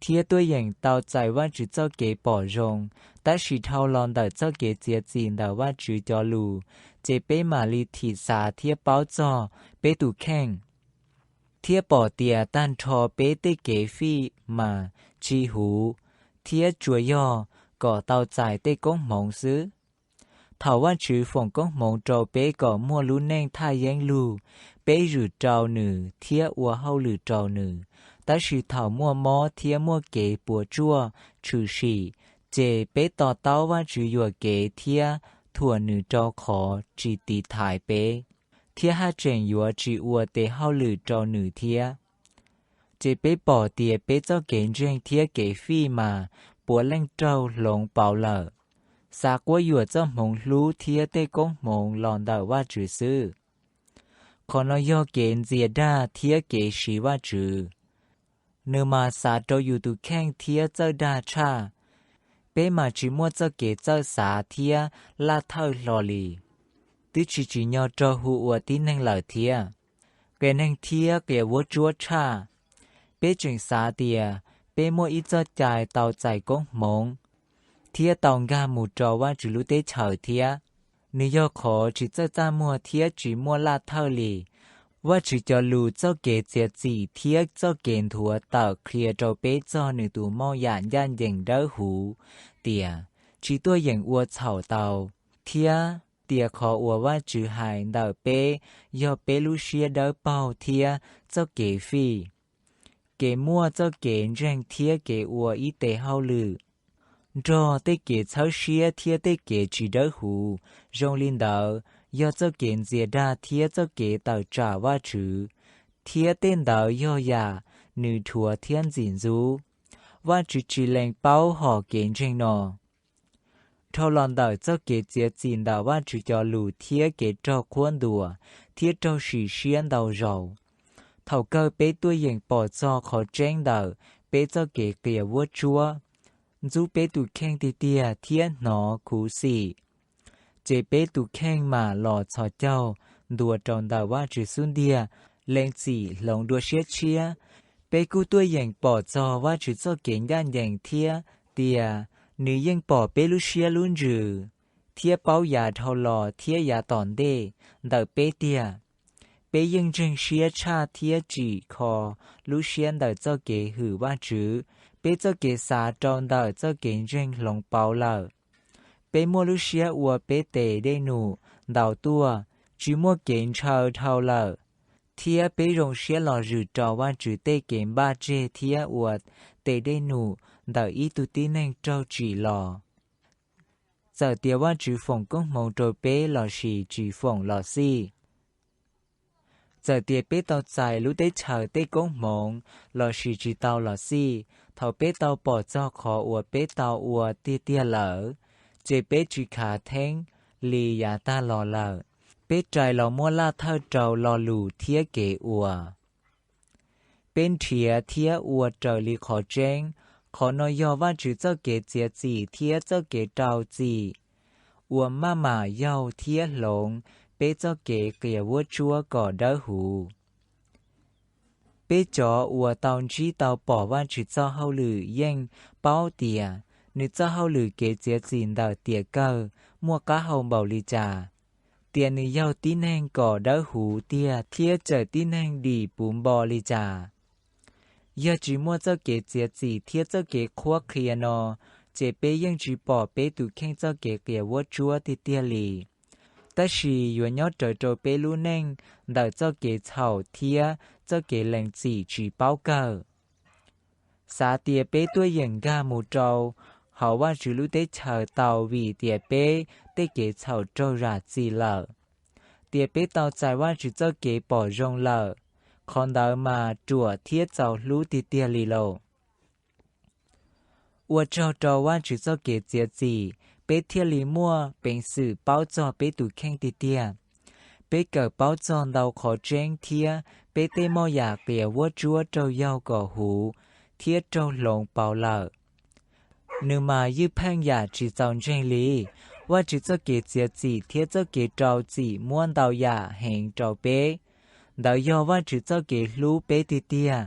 thiab tuaj yeem tau txais Vajtswv txoj kev pom zoo. Tab sis dhau los ntawm txoj kev txiav txim ntawm Vajtswv cov lus, ces peb mam li thim xav thiab paub txog peb tus kheej, thiab pom tias tag nrho peb tej kev fij mas tsis huv thiab tsuas yog kom tau txais tej koob hmoov xwb. Thaum Vajtswv foom koob hmoov rau peb kom muaj lub neej thaj yeeb lug, peb zwm rau Nws thiab ua hauj lwm rau Nws. Tab sis thaum muaj mob thiab muaj kev puas tsuaj tshwm sim, ces peb to taub Vajtswv yuam kev thiab thuam Nws rau qhov tsis tiv thaiv peb, thiab haj tseem yuav tsis ua tes hauj lwm rau Nws thiab. Ces peb pom tias peb txoj kev ntseeg thiab kev fij mas puav leej raug hloov pauv lawm, xav quab yuam txoj hmoov hlub thiab tej koob hmoov los ntawm Vajtswv xwb. Qhov no yog kev ntxias dag thiab kev siv Vajtswv. Nws mas xav rau yus tus kheej thiab txawj dag tshaj. Peb mas tsis muaj txoj kev txawj xav thiab laj thawj hlo li, twb tsis tsim nyog raug hu ua tib neeg lawm thiab. Qias neeg thiab qias vuab tsuab tshaj. Peb tseem xav tias Peb muaj ib txoj cai tau txais koob hmoov thiab tau nkag mus rau Vajtswv lub teb chaws thiab. Nws yog qhov tsis txawj txaj muag thiab tsis muaj laj thawj li. Vajtswv cov lus txoj kev txiav txim thiab txoj kev nthuav tawm qhia rau peb txog Nws tus moj yam ncaj ncees dawb huv tias tsis tuaj yeem ua txhaum tau, thiab tias qhov uas Vajtswv hais ntawm peb yog peb lub siab dawb paug thiab txoj kev fij, kev muaj txoj kev ntseeg thiab kev ua ib tes hauj lwm. Nrog tej kev txhawb siab thiab tej kev tsis dawb huv zoo li ntawd yog txoj kev ntxias dag thiab txoj kev tawm tsam Vajtswv, thiab tej ntawd yog yam Nws dhuav thiab ntxim ntxub. Vajtswv tsis lees paub hom kev ntseeg no. Dhau los ntawm txoj kev txiav txim ntawm Vajtswv cov lus thiab kev raug qhuab ntuas thiab raug sim siab ntau zaus, thaum kawg peb tuaj yeem pom txog qhov tseeb ntawm peb txoj kev qias vuab tsuab, ntxub peb tus kheej tiag tiag thiab hnov khuv xim, ces peb tus kheej mam los txhos caug ntua rau ntawm Vajtswv xub ntiag lees txim hloov dua siab tshiab. Peb kuj tuaj yeem pom txog Vajtswv txoj kev ncaj ncees thiab tias Nws yeej pom peb lub siab lub ntsws thiab paub yav dhau los thiab yav tom ntej ntawm peb tiag. Peb yeej ntseeg siab tshaj thiab tsim kho lub siab ntawm txoj kev hwm Vajtswv. Peb txoj kev xav rau ntawm txoj kev ntseeg hloov pauv lawm. Peb muaj lub siab ua peb tes dej num ntau tuaj, tsis muaj kev ntshaw dhau lawm, thiab peb zoo siab los zwm rau Vajtswv tej kev npaj tseg thiab ua tes dej num ntawm ib tug tib neeg raug tsim los, txawm tias Vajtswv foom koob hmoov rau peb los sis tsis foom los xij. Txawm tias peb tau txais lub teb chaws tej koob hmoov los sis tsis tau los xij, thaum peb tau pom txog qhov uas peb tau ua tiag tiag lawm, ces peb tsis khav theeb li yav tag los lawm. Peb rais los muab laj thawj rau lo lus thiab kev ua. Peb nrhiav thiab ua raws li qhov tseeb. Qhov no yog Vajtswv txoj kev txiav txim thiab txoj kev rau txim uas maj mam yaug thiab hloov peb txoj kev qias vuab tsuab kom dawb huv. Peb cov uas tau ntsib tau pom Vajtswv txoj hauj lwm yeej paub tias Nws txoj hauj lwm kev txiav txim ntawm tiam kawg muaj qab hau npaum li cas, tias Nws yaug tib neeg kom dawb huv tiag thiab cawm tib neeg dim puv npo li cas. Yog tsis muaj txoj kev txiav txim thiab txoj kev qhuab qhia no, ces peb yeej tsis pom peb tus kheej txoj kev qias vuab tsuab tiag tiag li, tab sis yuav nyob rawv rau peb lub neej ntawm txoj kev txhaum thiab txoj kev lees txim tsis paub kawg. Xav tias peb tuaj yeem nkag mus rau hauv Vajtswv lub teb chaws tau vim tias peb tej kev txhaum raug zam txim lawm, tias peb tau txais Vajtswv txoj kev pom zoo lawm, qhov ntawd mas ruam thiab txaus hlub tiag tiag li lauj! Ua tsaug rau Vajtswv txoj kev txiav txim, peb thiaj li muaj peev xwm paub txog peb tus kheej tiag tiag. Peb kawm paub txog ntau qhov tseeb thiab peb tej moj yam qias vuab tsuab raug yaug kom huv thiab raug hloov pauv lawm. Nws mas ywj pheej yam tsis txaus ntseeg li. Vajtswv txoj kev txiav txim thiab txoj kev rau txim muab ntau yam heev rau peb. Ntawd yog Vajtswv txoj kev hlub peb tiag tiag,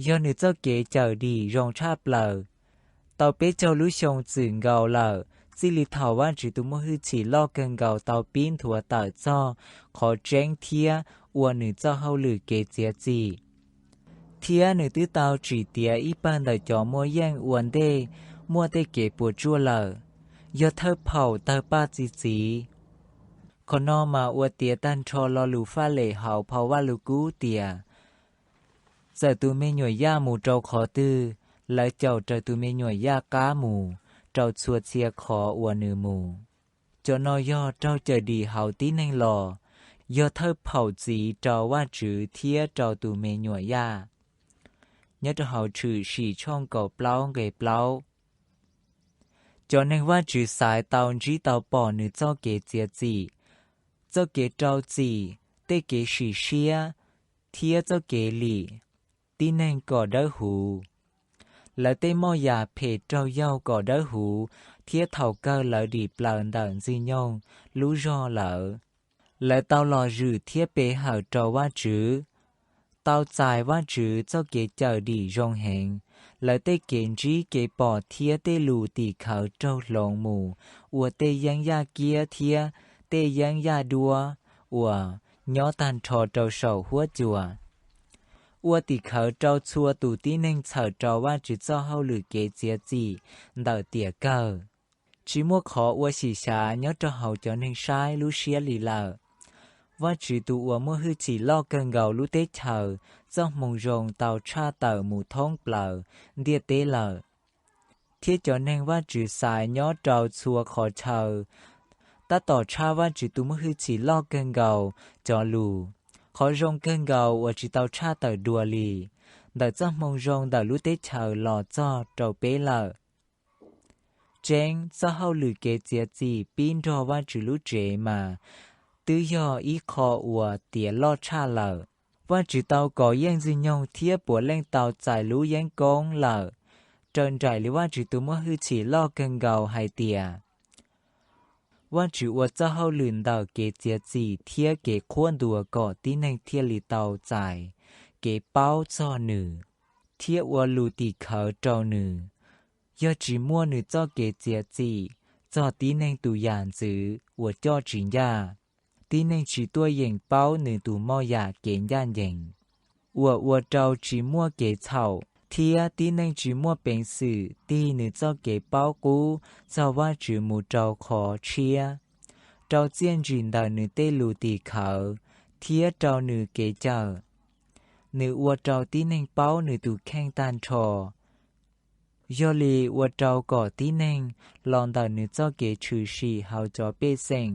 yog Nws txoj kev cawm dim zoo tshaj plaws. Tau peb caug lub xyoo txwm nkaus lawm, txij li thaum Vajtswv tus muaj hwj chim loj kawg nkaus tau pib nthuav tawm txog qhov tseeb thiab ua Nws txoj hauj lwm kev txiav txim, thiab Nws twb tau tsim tiav ib pawg ntawm cov muaj yeej ua ntej muaj tej kev puas tsuaj lawm, yog thawj phaum tawg paj txi txiv. Qhov no mas ua tiav tag nrho lo lus faj lem hauv phau Vajluskub tias: Txawm tus me nyuam yaj mus rau qhov twg, lawv caum raws tus me nyuam yaj qab mus rau txhua txhia qhov uas nws mus. Cov no yog raug cawm dim hauv tib neeg los, yog thawj phaum txiv rau Vajtswv thiab rau tus me nyuam yaj Tshwm sim tshooj kaum plaub nqe plaub. Cov neeg Vajtswv xaiv tau ntsib tau pom Nws txoj kev txiav txim, txoj kev rau txim, tej kev sim siab, thiab txoj kev lim tib neeg kom dawb huv. Lawv tej moj yam phem raug yaug kom dawb huv thiab thaum kawg lawv dim plaws ntawm Ntxwg nyoog lub zog lawm. Lawv tau los zwm thiab pe hawm rau Vajtswv, tau txais Vajtswv txoj kev cawm dim zoo heev, Lawv tej kev ntsib kev pom thiab tej lus tim khawv raug hloov mus ua tej yeeb yaj kiab thiab tej yeeb yaj duab uas nyob tag nrho rau saum huab cua, ua tim khawv rau txhua tus tib neeg txhawm rau Vajtswv txoj hauj lwm kev txiav txim ntawm tiam kawg. Tsis muaj qhov ua xyem xyav nyob rau hauv cov neeg saib lub siab li lawm. Vajtswv tus uas muaj hwj chim loj kawg nkaus lub teb chaws txoj hmoo zoo tau tshaj tawm mus thoob plaws ntiaj teb lawm, thiab cov neeg Vajtswv xaiv nyob rau txhua qhov chaw tab tom tshaj Vajtswv tus muaj hwj chim loj kawg nkaus cov lus. Qhov zoo kawg nkaus uas tsis tau tshaj tawm dua li ntawm txoj hmoo zoo ntawm lub teb chaws los txog rau peb lawm. Tseeb, txoj hauj lwm kev txiav txim pib nrog Vajtswv lub tsev mas twb yog ib qho uas tiav loj tshaj lawm. Vajtswv tau kov yeej Ntxwg nyoog thiab puav leej tau txais lub yeeb koob lawm, raws nraim li Vajtswv tus muaj hwj chim loj kawg nkaus hais tias. Vajtswv ua txoj hauj lwm ntawm kev txiav txim thiab kev qhuab ntuas kom tib neeg thiaj li tau txais kev paub txog Nws thiab ua lus tim khawv rau Nws. Yog tsis muaj Nws txoj kev txiav txim txog tib neeg tus yam ntxwv uas coj tsis ncaj, tib neeg tsis tuaj yeem paub nws tus moj yam kev ncaj ncees, uas ua rau tsis muaj kev txhaum, thiab tib neeg tsis muaj peev xwm tig nws txoj kev paub qub txog Vajtswv mus rau qhov tshiab, rau txiaj ntsim ntawm Nws tej lus tim khawv thiab rau Nws kev cawm. Nws ua rau tib neeg paub Nws tus kheej tag nrho, yog li ua rau kom tib neeg los ntawm Nws txoj kev tshwm sim hauv cov pej xeem,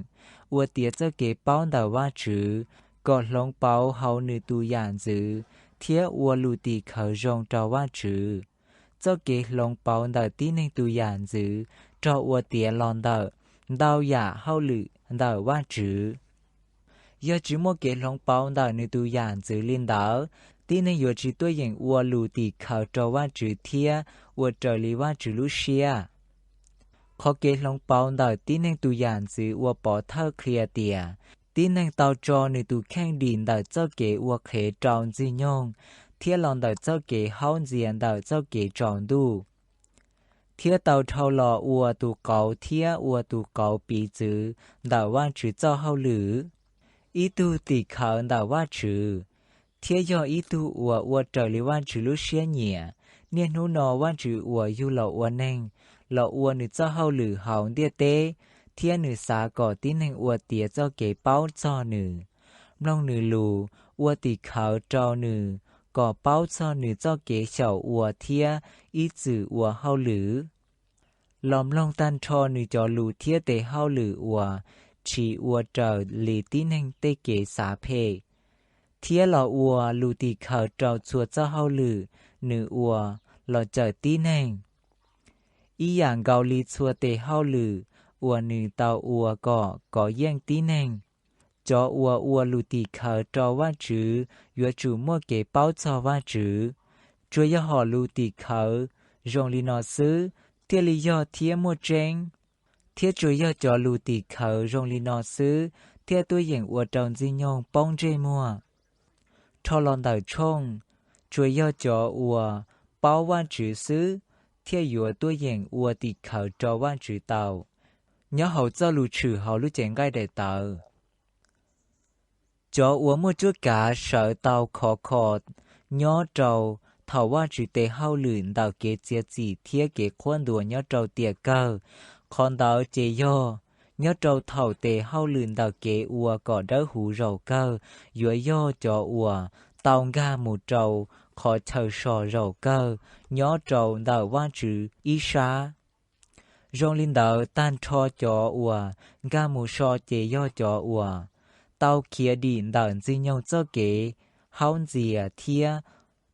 ua tiav txoj kev paub ntawm Vajtswv, kom hloov pauv hauv Nws tus yam ntxwv thiab ua lus tim khawv zoo rau Vajtswv. Txoj kev hloov pauv ntawm tib neeg tus yam ntxwv raug ua tiav los ntawm ntau yam hauj lwm ntawm Vajtswv. Yog tsis muaj kev hloov pauv ntawm Nws tus yam ntxwv li ntawd, tib neeg yuav tsis tuaj yeem ua lus tim khawv rau Vajtswv thiab ua raws li Vajtswv lub siab. Qhov kev hloov pauv ntawm tib neeg tus yam ntxwv ua pov thawj qhia tias tib neeg tau tso nws tus kheej dim ntawm txoj kev ua qhev rau Ntxwg nyoog thiab los ntawm txoj kev haub ntxias ntawm txoj kev tsaus ntuj, thiab tau dhau los ua tus qauv thiab ua tus qauv piv txwv ntawm Vajtswv txoj hauj lwm. Ib tug tim khawv ntawm Vajtswv thiab yog ib tug uas ua raws li Vajtswv lub siab nyiam. Niaj hnub no Vajtswv uas yug los ua neeg, los ua Nws txoj hauj lwm hauv ntiaj teb, thiab Nws xav kom tib neeg ua tiav txoj kev paub txog Nws, mloog Nws lus, ua tim khawv rau Nws kom paub txog Nws txoj kev xyaum ua thiab ib txwm ua hauj lwm, los mloog tag nrho Nws cov lus thiab tes hauj lwm uas tsis ua raws li tib neeg tej kev xav phem, thiab los ua lus tim khawv rau txhua txoj hauj lwm Nws ua los cawm tib neeg, ib yam nkaus li txhua tes hauj lwm uas Nws tau ua kom kov yeej tib neeg. Cov uas ua lus tim khawv rau Vajtswv yuav tsum muaj kev paub txog Vajtswv. Tsuas yog hom lus tim khawv zoo li no xwb thiaj li yog thiab muaj tseeb, thiab tsuas yog cov lus tim khawv zoo li no xwb thiaj tuaj yeem ua rau Ntxwg nyoog poob ntsej muag. Rho los ntawm tshooj, tsuas yog cov uas paub Vajtswv xwb thiaj yuav tuaj yeem ua tim khawv rau Vajtswv tau nyob hauv Txojlus tshwm hauv lub cev nqaij daim tawv. Cov uas muaj cuab kav sawv tau khov kho nyob rau thaum Vajtswv tes hauj lwm ntawm kev txiav txim thiab kev qhuab ntuas nyob rau tiam kawg. Qhov ntawd ces yog, nyob rau thaum tes hauj lwm ntawm kev ua kom dawb huv zaum kawg yuav yog cov uas tau nkag mus rau qhov chaw so zaum kawg nyob rau ntawm Vajtswv ib sab. Zoo li ntawd, tag nrho cov uas nkag mus so ces yog cov uas tau khiav dim ntawm Ntxwg nyoog txoj kev haub ntxias thiab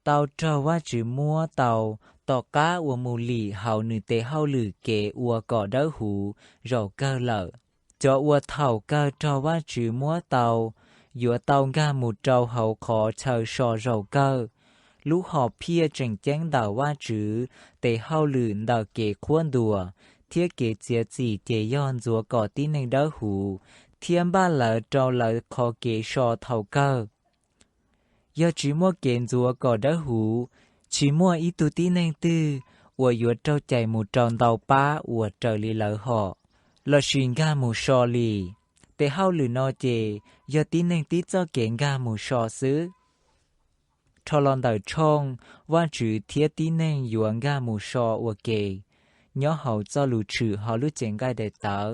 tau raug Vajtswv muab tau tom qab uas mus lim hauv Nws tes hauj lwm kev ua kom dawb huv zaum kawg lawm. Cov uas thaum kawg raug Vajtswv muab tau yuav tau nkag mus rau hauv qhov chaw so zaum kawg. Lub hom phiaj tseem ceeb ntawm Vajtswv tes hauj lwm ntawm kev qhuab ntuas thiab kev txiav txim ces yog ntxuav kom tib neeg dawb huv thiab npaj lawv rau lawv qhov kev so thaum kawg. Yog tsis muaj kev ntxuav kom dawb huv, Tsis muaj ib tug tib neeg twg uas yuav raug cais mus rau ntau pab uas raws li lawv hom lossis nkag mus so li. Tes hauj lwm no ces yog tib neeg tib txoj kev nkag mus so xwb. Rho los ntawm tshooj Vajtswv thiab tib neeg yuav nkag mus so ua ke nyob hauv Txojlustshwm hauv lub cev nqaij daim tawv.